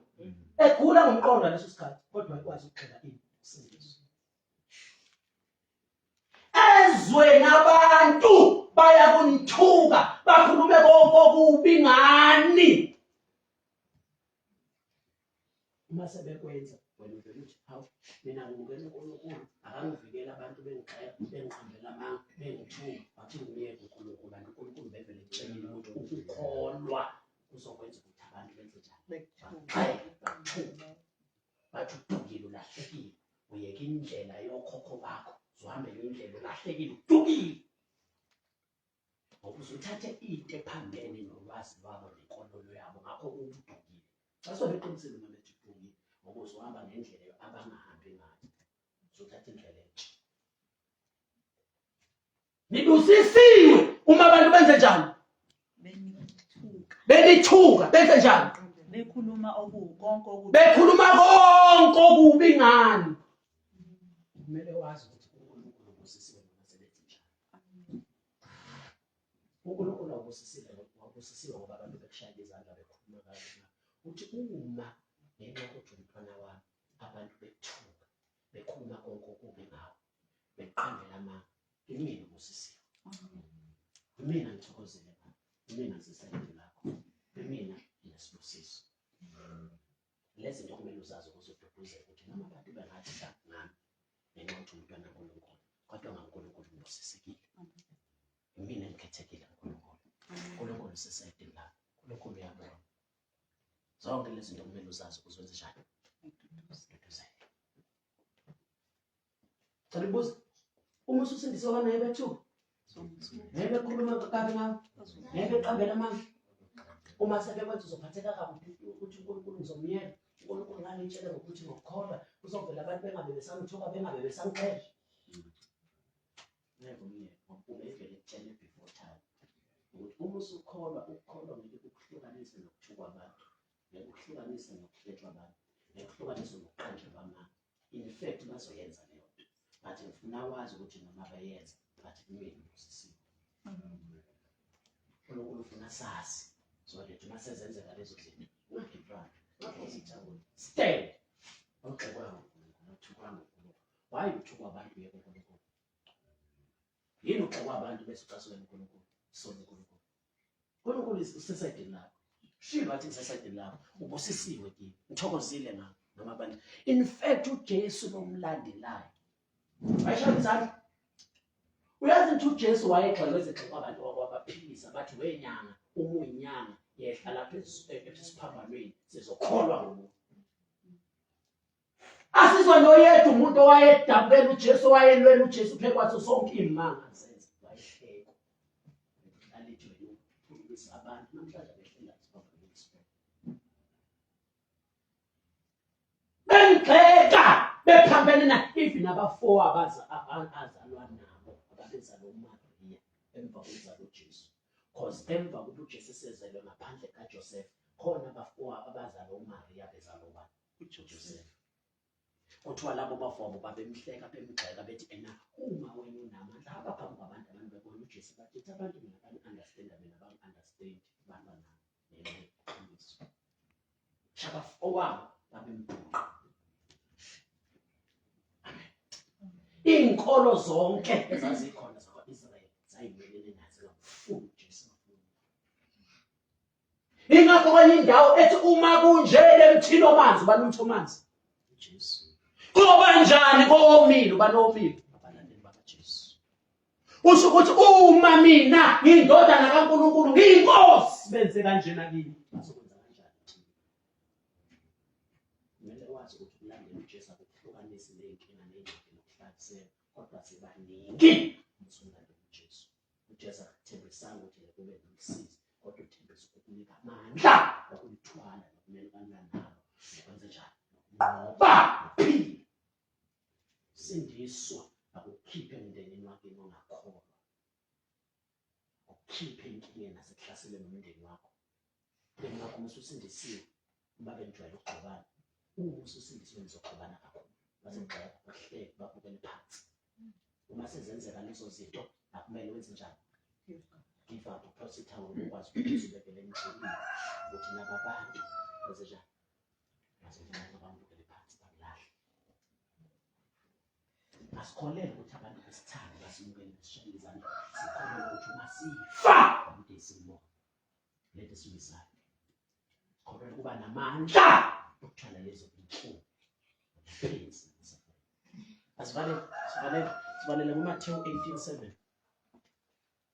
egula ngomqondo ngaleso sikhathi kodwa wayekwazi ukugxila ini usindiso ezweni abantu bayakunithuka bakhulume konke okubi ngani uma sebekwenza wena uvele uthi hawu mina ngimukela uNkulunkulu akangivikela abantu bengigxeka bengiqambela amanga bengithuka wathi ngimyeke uNkulunkulu kanti uNkulunkulu bevele ekutshelile ukuthi ukukholwa kuzokwenza ukuthi abantu benze njani bagxeke bathuke bathi udukile ulahlekile uyeke indlela yokhokho bakho uzohambela indlela ulahlekile udukile ngoba uzuthathe into ephambene nolwazi lwabo nenkololo yabo ngakho udukile xa sobeqinisile uma bethi udukile ngoba uzohamba ngendlela abangahambi ngayo uzothatha indlela entsha Nibusisiwe uma abantu benze njani? Benithuka. Benithuka benze njani? Bekhuluma okubi konke okubi. Bekhuluma konke okubi ngani. Kumele wazi ukuthi uNkulunkulu ubusisiwe noma sebenze njalo. UNkulunkulu awubusisile wabusisiwe ngoba abantu bekushayela izandla bekhuluma kabi. Uthi uma ngenxa yokuthi umntwana wami abantu bethuka bekhuluma konke okubi ngawe beqambela amanga imina ubusisiwe. Imina ngithokozile baba. Imina ngisesayidini lakho. Imina nginesibusiso. Lezi zinto kumele uzazi ukuze ududuzeke ukuthi noma abantu bengathi ngami ngenxa yokuthi umntwana kaNkulunkulu kodwa ngaNkulunkulu ngibusisekile. Imina engikhethekile uNkulunkulu. uNkulunkulu usesayidini lakho. uNkulunkulu uyabona. Zonke lezi zinto kumele uzazi ukuze wenze njani? Ududuzeke. Cela ukubuza uma ususindisiwe kanaye bethuka ngeke bekhuluma kabi ngawe ngeke beqambela amanga uma sebekwenza uzophatheka kabi ukuthi uNkulunkulu ngizomyeka uNkulunkulu ngangitshele ngokuthi ngokukholwa kuzovela abantu bengabe besamthuka bengabe besamxhesha ngeke umyeke ngoba ubevele ekutshele before time ukuthi uma usukholwa ukukholwa ngeke kukuhlukanise nokuthukwa abantu ngeke kuhlukanise nokuhletshwa abantu ngeke kuhlukanise nokuqanjelwa amanga in fact bazoyenza leyo nto but ngifuna wazi ukuthi noma bayenza but kumina ubusisiwe uNkulunkulu ufuna sazi so that uma sezenzeka lezo zinto ungagive up ungaphosi ithawula stand awugxekwanga uNkulunkulu awuthukwanga uNkulunkulu why uthukwa abantu uyeke uNkulunkulu yini ugxekwa abantu bese ucasukela uNkulunkulu sona uNkulunkulu uNkulunkulu usesayidini lakho shilo wathi ngisesayidini lakho ubusisiwe kimi ngithokozile ngakho noma abantu in fact uJesu nomlandelayo wayeshaya izandla uyazi ukuthi uJesu wayegxekwe ezigxekwa abantu wabaphilisa bathi wenyanga uma uyinyanga yehla lapha esiphambanweni sizokholwa nguwe Asizwa noyedwa umuntu owayedabukela uJesu owayelwela uJesu phezu kwazo zonke iy'manga zenza wayehlekwa. Hlala ejwayele ukuphulukisa abantu namhlanje abehlela isiphambanweni. Bengigxeka bephambene na even abafowabo azalwa nabo ababezalwa uMariya emva kokuzalwa uJesu. Cause emva kokuba uJesu esezelwe ngaphandle kaJoseph khona abafowabo abazalwa uMariya bezalwa ubani? uJoseph. Kuthiwa labo bafowabo babemhleka bemgxeka bethi ena uma wena unamandla hamba phambi kwabantu abantu bebona uJesu bathi abantu mina bani-understanda mina bangi-understand balwa nami ngenxa yeqiniso. Shabafowabo babembhuqa. Iy'nkolo zonke ezazikhona zakwa-Israyeli zayimelene nazo zingakufuni uJesu. Ingakho kwenye indawo ethi uma kunje lemthini omanzi ubani umthi omanzi? uJesu. Koba njani kowomile ubani owomile? Abalandeli bakaJesu. Usho ukuthi uma mina ngiyindodana kaNkulunkulu ngiyinkosi benze kanjena kimi bazokwenza kanjani kimi? Kumele wazi ukuthi ukulandela uJesu akukuhlukanisi ney'nkinga ney'ngxaki nokuhlaziselwa kodwa sibaningi uma usumlandela uJesu. uJesu akakuthembisanga ukuthi ngeke ube nomsizi kodwa uthembisa ukukunika amandla okulithwala nokumelana nalo nokwenze njani nokunqoba uphile sindiswa akukhiphe emndenini wakini ongakholwa akukhiphe enkingeni nasekuhlaseleni umndeni wakho umndeni wakho uma ususindisiwe uma benijwayele ukugxobana uma ususindisiwe nizogxobana kakhulu bazogxeka bahleke babukele phansi uma sezenzeka lezo zinto akumele wenze njani give up uphose ithawula ukwazi ukuthi uzibekele emgxilile ukuthi laba bantu benze njani bazogxeka bambukele phansi bakulahle asikholele ukuthi abantu besithande basimukele besishayele izandla sikholele ukuthi uma sifa ukuthi simbone lento esiwisayo sikholele ukuba namandla okuthwala lezo inhlungu pains asivalele sivalele sivalele kuMathewu 18:7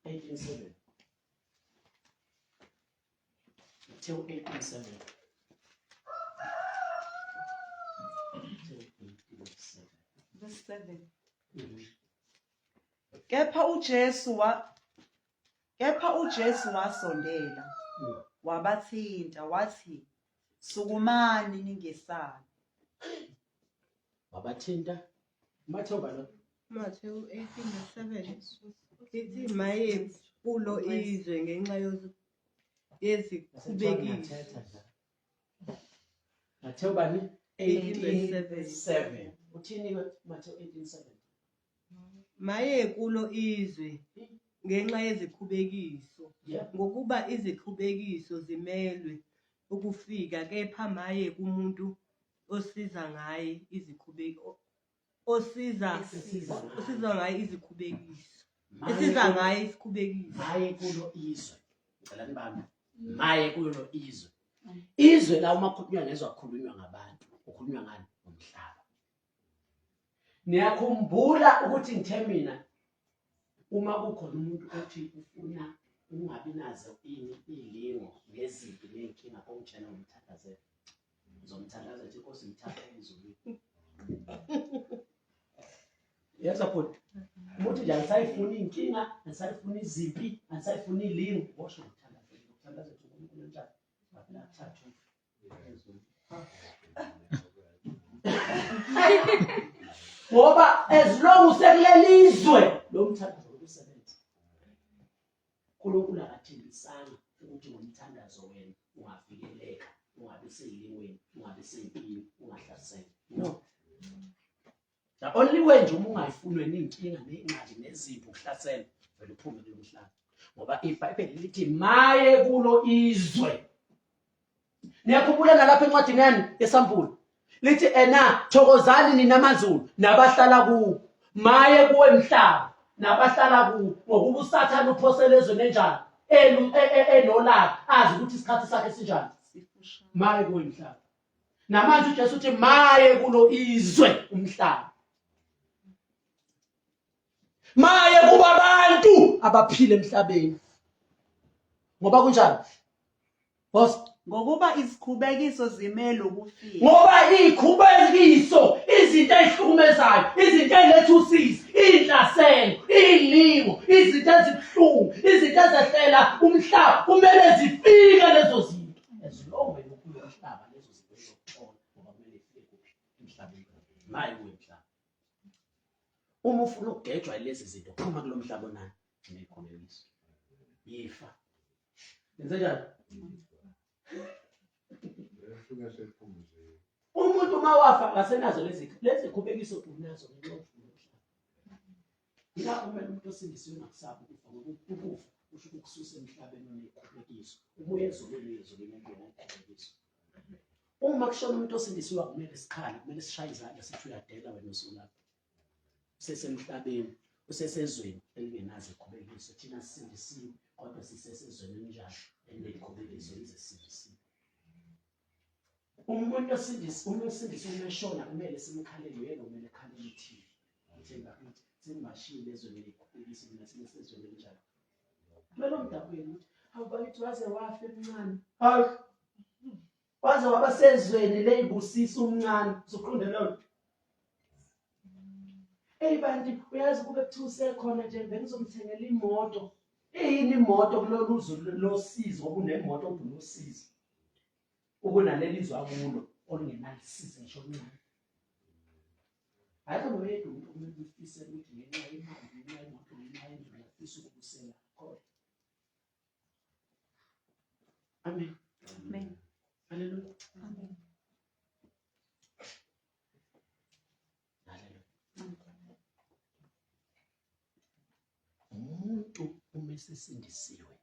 18:7 Matthew 18:7 Matthew 18:7 Verse 7. Kepha uJesu wa Kepha uJesu wasondela wabathinta wathi sukumani ningesabi. Wabathinta Matthew bani? Matthew 18:7 ithi maye kulo izwe ngenxa yezikhubekiso. Matthew bani? 18:7. 7. Uthini Matthew 18:7? Maye kulo izwe ngenxa yezikhubekiso, ngokuba izikhubekiso zimelwe ukufika, kepha maye kumuntu osiza ngaye osiza osiza ngaye izikhubekiso esiza ngaye isikhubekiso. Maye kulo izwe, ngicela nibambe, maye kulo izwe. Izwe la uma kukhulunywa ngezwe kukhulunywa ngabantu, kukhulunywa ngani? Ngomhlaba. Niyakhumbula ukuthi ngithe mina uma kukhona umuntu othi ufuna ukungabi nazo ini iyilingo nezimpi ney'nkinga kongitshela ngomthandazela, ngizomthandaza ethi inkosi ngithathe ezulwini. Yezwa bhuti, umuntu nje angisayifuni iy'nkinga, angisayifuni izimpi, angisayifuni iy'lingo, bosho ngomthandazela, ngomthandazela ukuthi uNkulunkulu enjani, ngaphela kuthathu ngoba as long usekulelizwe lo mthandazo ukusebenza. uNkulunkulu akathembisanga ukuthi ngomthandazo wena ungavikeleka, ungabi seyilingweni, ungabi sey'mpini, ungahlaselwa. No, the only way nje uma ungayifuni wena iy'nkinga ney'ngxaki nezimpi ukuhlasela, vele uphume kulo mhlaba, ngoba ibhayibheli lithi maye kulo izwe. Niyakhumbula nalapha encwadini yani yesambulo lithi ena thokozani nina mazulu nabahlala kuwo, maye kuwe mhlaba nabahlala kuwo, ngokuba uSathane uphosele ezweni enjani enolaka, azi ukuthi isikhathi sakhe sinjani. Maye kuwe mhlaba. Namanje uJesu uthi maye kulo izwe umhlaba, maye kuba abantu abaphila emhlabeni, ngoba kunjani boss? Ngokuba izikhubekiso zimele ukufika. Ngoba iy'khubekiso, izinto ey'hlukumezayo, izinto ey'letha usizi, iy'nhlaselo, iy'lingo, izinto ezibuhlungu, izinto ezehlela umhlaba, kumele zifike lezo zinto. As long wena ukulo mhlaba, lezo zinto uzokuthola, ngoba kumele ifike kuphi? Emhlabeni. Maye kuwe mhlaba. Uma ufuna ukugejwa lezi zinto, phuma kulo mhlaba onani ney'khubekiso. Yifa. Nenze njani? Umuntu uma wafa akasenazo lezi lezi khubekiso unazo ngenxa yokuvuma umhlaba. Yilapho kumele umuntu osindisiwe engakusabi ukufa, ngoba ukufa kusho ukukususa emhlabeni oney'khubekiso ubuye ezulwini, uye ezulwini engenay'khubekiso. Uma kushona umuntu osindisiwe akumele sikhale, kumele sishaye izandla sithi uyadela wena usulapha. Usesemhlabeni, usesezweni elingenazo ikhubekiso. Thina sisindisiwe kodwa sisesezweni elinjani? Elinekhubekiso yize sisindisiwe. Umuntu osindisi, umuntu osindisi uma eshona kumele simkhalele, uyena kumele ekhalele thina. Uthemba ukuthi sengibashiyile ezweni elikhubekiso, mina sinesezweni elinjani. Kumele umdabukele ukuthi hawu bakithi waze wafa emncane. Hawu waze waba sezweni leyibusisa umncane, usuqonde leyo nto. Eyi bantu, uyazi kube kuthiwa usekhona nje bengizomthengela imoto. Iyini imoto kulolu zwe losizi, ngoba unemoto kodwa unosizi ukunaleli zwe akulo olungenalisizi ngisho oluncane. Hhayi ngoyedwa umuntu okumele umfisele ukuthi ngenxa yemali, ngenxa yemoto, ngenxa yendlu ngiyafisa ukubusela khona. Amen. Amen. Hallelujah. Amen. Hallelujah. Umuntu uma esesindisiwe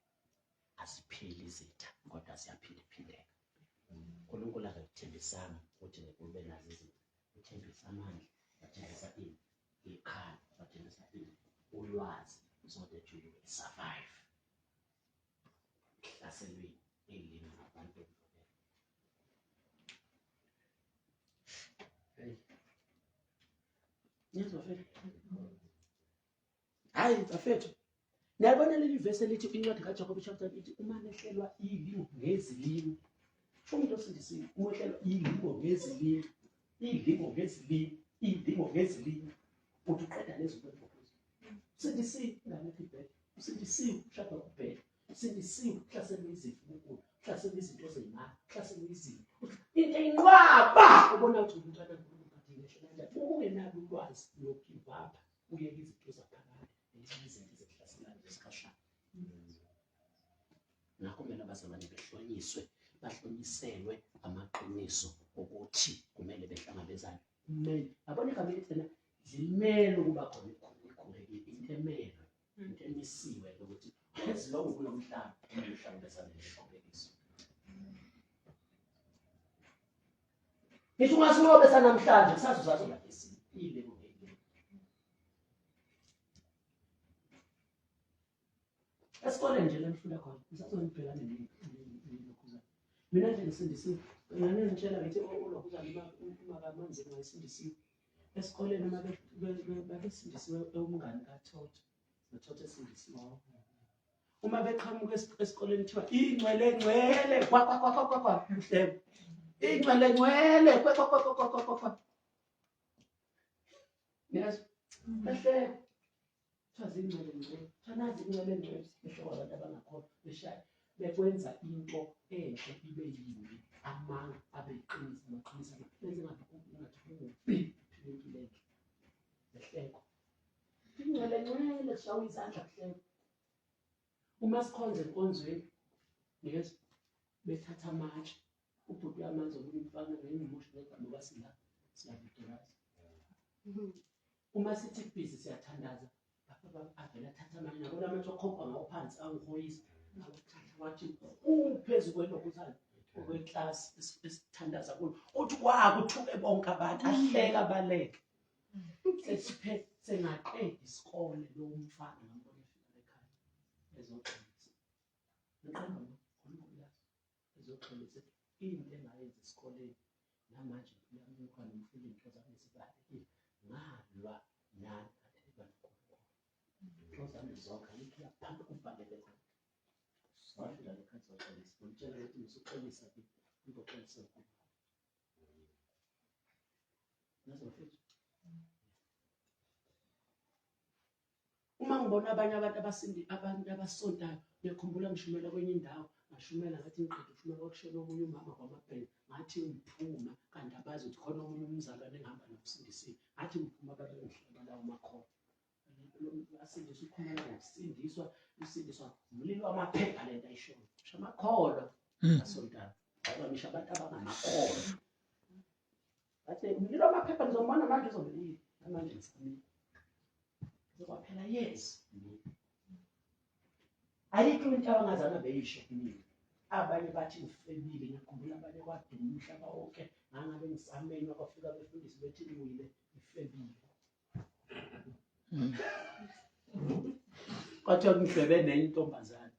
azipheli izitha kodwa ziyaphinde-phindeka. uNkulunkulu akakuthembisanga ukuthi ngeke ube nazo izitha. Uthembisa amandla, wathembisa ini? Ikhanda, wathembisa ini? Ulwazi, so that you will survive. Hlaselweni eyilinga ngabantu ekudluleni. Hey. Niyezwa bafethu? Hayi bafethu. Niyabona leli vesi elithi incwadi kaJakobe chapter ithi uma nehlelwa ilingo ngezilingo. Sho umuntu osindisiwe uma ehlelwa ilingo ngezilingo, ilingo ngezilingo, ilingo ngezilingo. Uthi uqeda lezo zinto. Usindisiwe ingane yakho ibheke. Usindisiwe ushada kubheke. Usindisiwe uhlaselwe izifo ukugula, uhlaselwe izinto zeyimali, uhlaselwe izinto. Into eyinqwaba ubona ukuthi umntwana kaNkulunkulu kade ngehlela kanjani. Uma ungenalo ulwazi uyogive up uyeke izinto zaphakade ngenxa yezinto ezikuhlaselayo zesikhashana. Ngakho kumele abazalwane behlonyiswe, bahlonyiselwe amaqiniso ukuthi kumele behlangabezane. Kumele, yabona igama elithi ena limele ukuba khona ikhubekiso. Into emelwe, into emisiwe ukuthi as long kunomhlaba kumele uhlangabezane nesikhubekiso. Ngisho ungasinqobe sanamhlanje kusasa usazoba esile kungeke. Esikoleni nje lemfunda khona ngisazonibhekane nelokhuzana. Mina nje ngisindisiwe. Mina ngitshela ngithi ulokhuzana uma kamanzini wayesindisiwe. Esikoleni uma babesindisiwe umngani kaThotho. NoThotho esindisiwe. Uma beqhamuka esikoleni kuthiwa ingcwele ngcwele kwa kwa kwa kwa kwa uhlebo. Ingcwele ngcwele kwa kwa kwa kwa kwa kwa. Niyazwa? Bahleka. Kuthiwa zingcwele ngcwele. Kuthiwa nazi ingcwele ngcwele. Behloko abantu abangakholwa beshaya. Bekwenza into enhle ibe yimbi. Amanga abe yiqiniso, amaqiniso abe benze ngathi kungathi kubi. Phile impilo enhle. Behlekwa. Ingcwele ngcwele kushawa izandla kuhlekwa. Uma sikhonza enkonzweni, niyezwa bethatha amatshe ubhuti uyamanzi omunye umfana ngengimusho ngegama ngoba sila siyavidorazi uma sithi busy siyathandaza avele athatha amanye nabona amatshe okhomba ngawo phansi awuhoyisa awathatha wathi uphezu kwelokuthani okweklasi esithandaza kulo uthi kwakuthuke bonke abantu ahleka abaleke sesiphe sengaqeda isikole lo mfana ngambona efika ekhaya ezoxolisa ngiqamba uNkulunkulu ezoxolisa into engayenza esikoleni namanje uyamuka nomfunda into zami zibalekile ngalwa nani ngathi noNkulunkulu into zami zonke ayikho iyaphambi kubhalele khona wafika lekhathi waxolisa ngimtshela ukuthi ngisuxolisa ke ngizoxolisa uNkulunkulu Nazo mfethu. Uma ngibona abanye abantu abasindi abantu abasontayo ngiyakhumbula ngishumela kwenye indawo ngashumela ngathi ngiqeda ukushumela kwakushona omunye umama kwamabhele ngathi ngiphuma kanti abazi ukuthi khona omunye umzalwane engihamba nokusindisiwe ngathi ngiphuma babengihleba lawo makhono asindiswa ukhuluma ngokusindiswa usindiswa umlilo wamaphepha lento ayishoyo ngisho amakholwa asontayo ngoba ngisho abantu abangamakholwa bathi umlilo wamaphepha ngizombona manje uzobe manje ngisamile Kwaphela yes. Ayikho into abangazange beyisho kumina. Abanye bathi ngifebile, ngiyakhumbula abanye kwaduma umhlaba wonke, ngangabe ngisamenywa kwafika abefundisi bethi ngiwile ngifebile. Kwathiwa ngifebe nenye intombazane.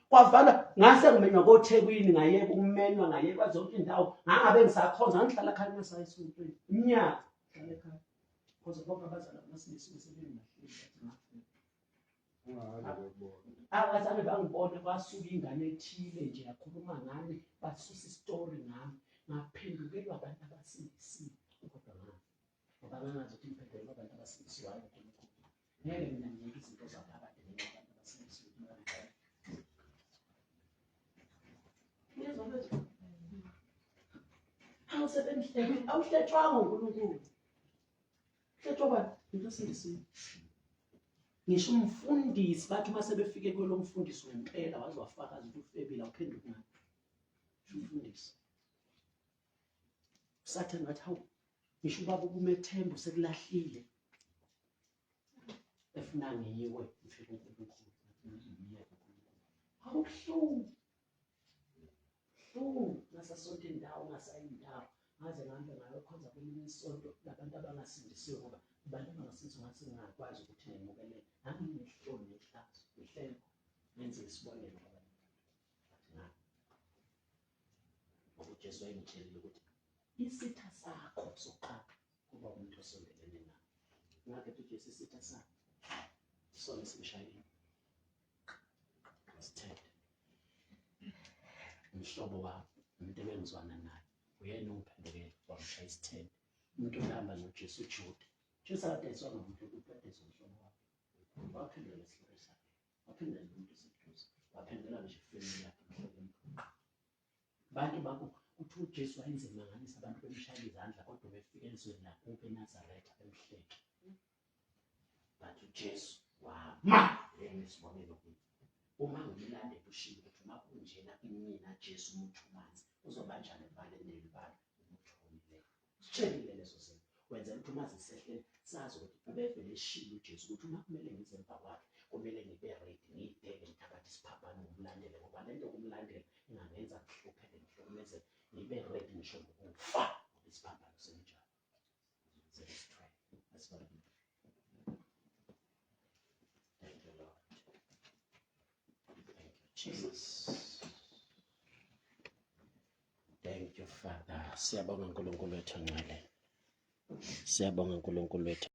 Kwavala ngase ngimenywa koThekwini ngayeka ukumenywa ngayekwa zonke indawo ngangabe ngisakhonza ngihlala ekhaya ngingasayi esontweni iminyaka ngihlala ekhaya because bonke abazali abasilisa sebengilahlile abazange bangibone kwasuka ingane ethile nje yakhuluma ngami basusa isitori ngami ngaphendukelwa abantu abasindisiwe kodwa ngami ngoba ngangazi ukuthi ngiphendukelwa abantu abasindisiwayo uNkulunkulu ngeke mina ngiyeke izinto zaphakade ngenxa yabantu abasindisiwe Ngiyezwa mfethu. Hawu sebengihleke, awuhletshwanga uNkulunkulu. Hletshwa bani? Into esindisiwe. Ngisho umfundisi bathi uma sebefike kulo mfundisi wempela waze wafakaza ukuthi ufebile awuphenduki ngani. Ngisho umfundisi. Usathane wathi hawu ngisho ubaba ubumethemba usekulahlile. Efuna ngiwe ngifike uNkulunkulu. Ngiyeke uNkulunkulu. Akubuhlungu. Buhlungu ngasasonto indawo ngasayi indawo. Ngaze ngihambe ngayokhonza kwelinye isonto labantu abangasindisiwe ngoba abantu abangasindisiwe ngathi ngingakwazi ukuthi ngemukeleke. Nganginehloni nehlazo ngihleko ngenze isibonelo kwabanye abantu. Bathi ngani? Ngoba uJesu wayengitshelile ukuthi isitha sakho sokuqala kuba umuntu osondelene nawe. Ngakho uJesu isitha sakho sona simshayile. Sithethe. Umhlobo wami, umuntu ebengizwana naye, uyena ongiphendukele wamshaya isithende. Umuntu obehamba noJesu uJuda. Jesu akadayiswanga umuntu umuntu wadayiswa umhlobo wakhe. Waphendukela isihlobo sakhe. Waphendukela umuntu oseduze. Waphendukela ngisho ifemeli yakhe umhlobo omkhulu. Abantu baku uthi uJesu wayenze imangalisa abantu bemshayela izandla kodwa befika ezweni lakubo eNazaretha bemhleke. But uJesu wama yena isibonelo kubo. Uma ngimlandela ushilo ukuthi uma kunjena kimina Jesu umuthi umanzi uzoba njani ebaleni nelibala umuthi owomileyo. Sitshelile leso zinto wenzela ukuthi uma zisehlele Sazi ukuthi ubevele eshilo uJesu ukuthi uma kumele ngize emva kwakhe kumele ngibe ready, ngiyidele, ngithabathe isiphambano ngimlandele, ngoba le nto kumlandela ingangenza ngihlupheke, ngihlukumezeke, ngibe ready ngisho nokufa ngoba isiphambano senjalo. Sengisithwele. Asibambe. Thank you, Lord. Thank you, Jesus. Thank you, Father. Siyabonga uNkulunkulu wethu ongcwele. Siyabonga uNkulunkulu wethu.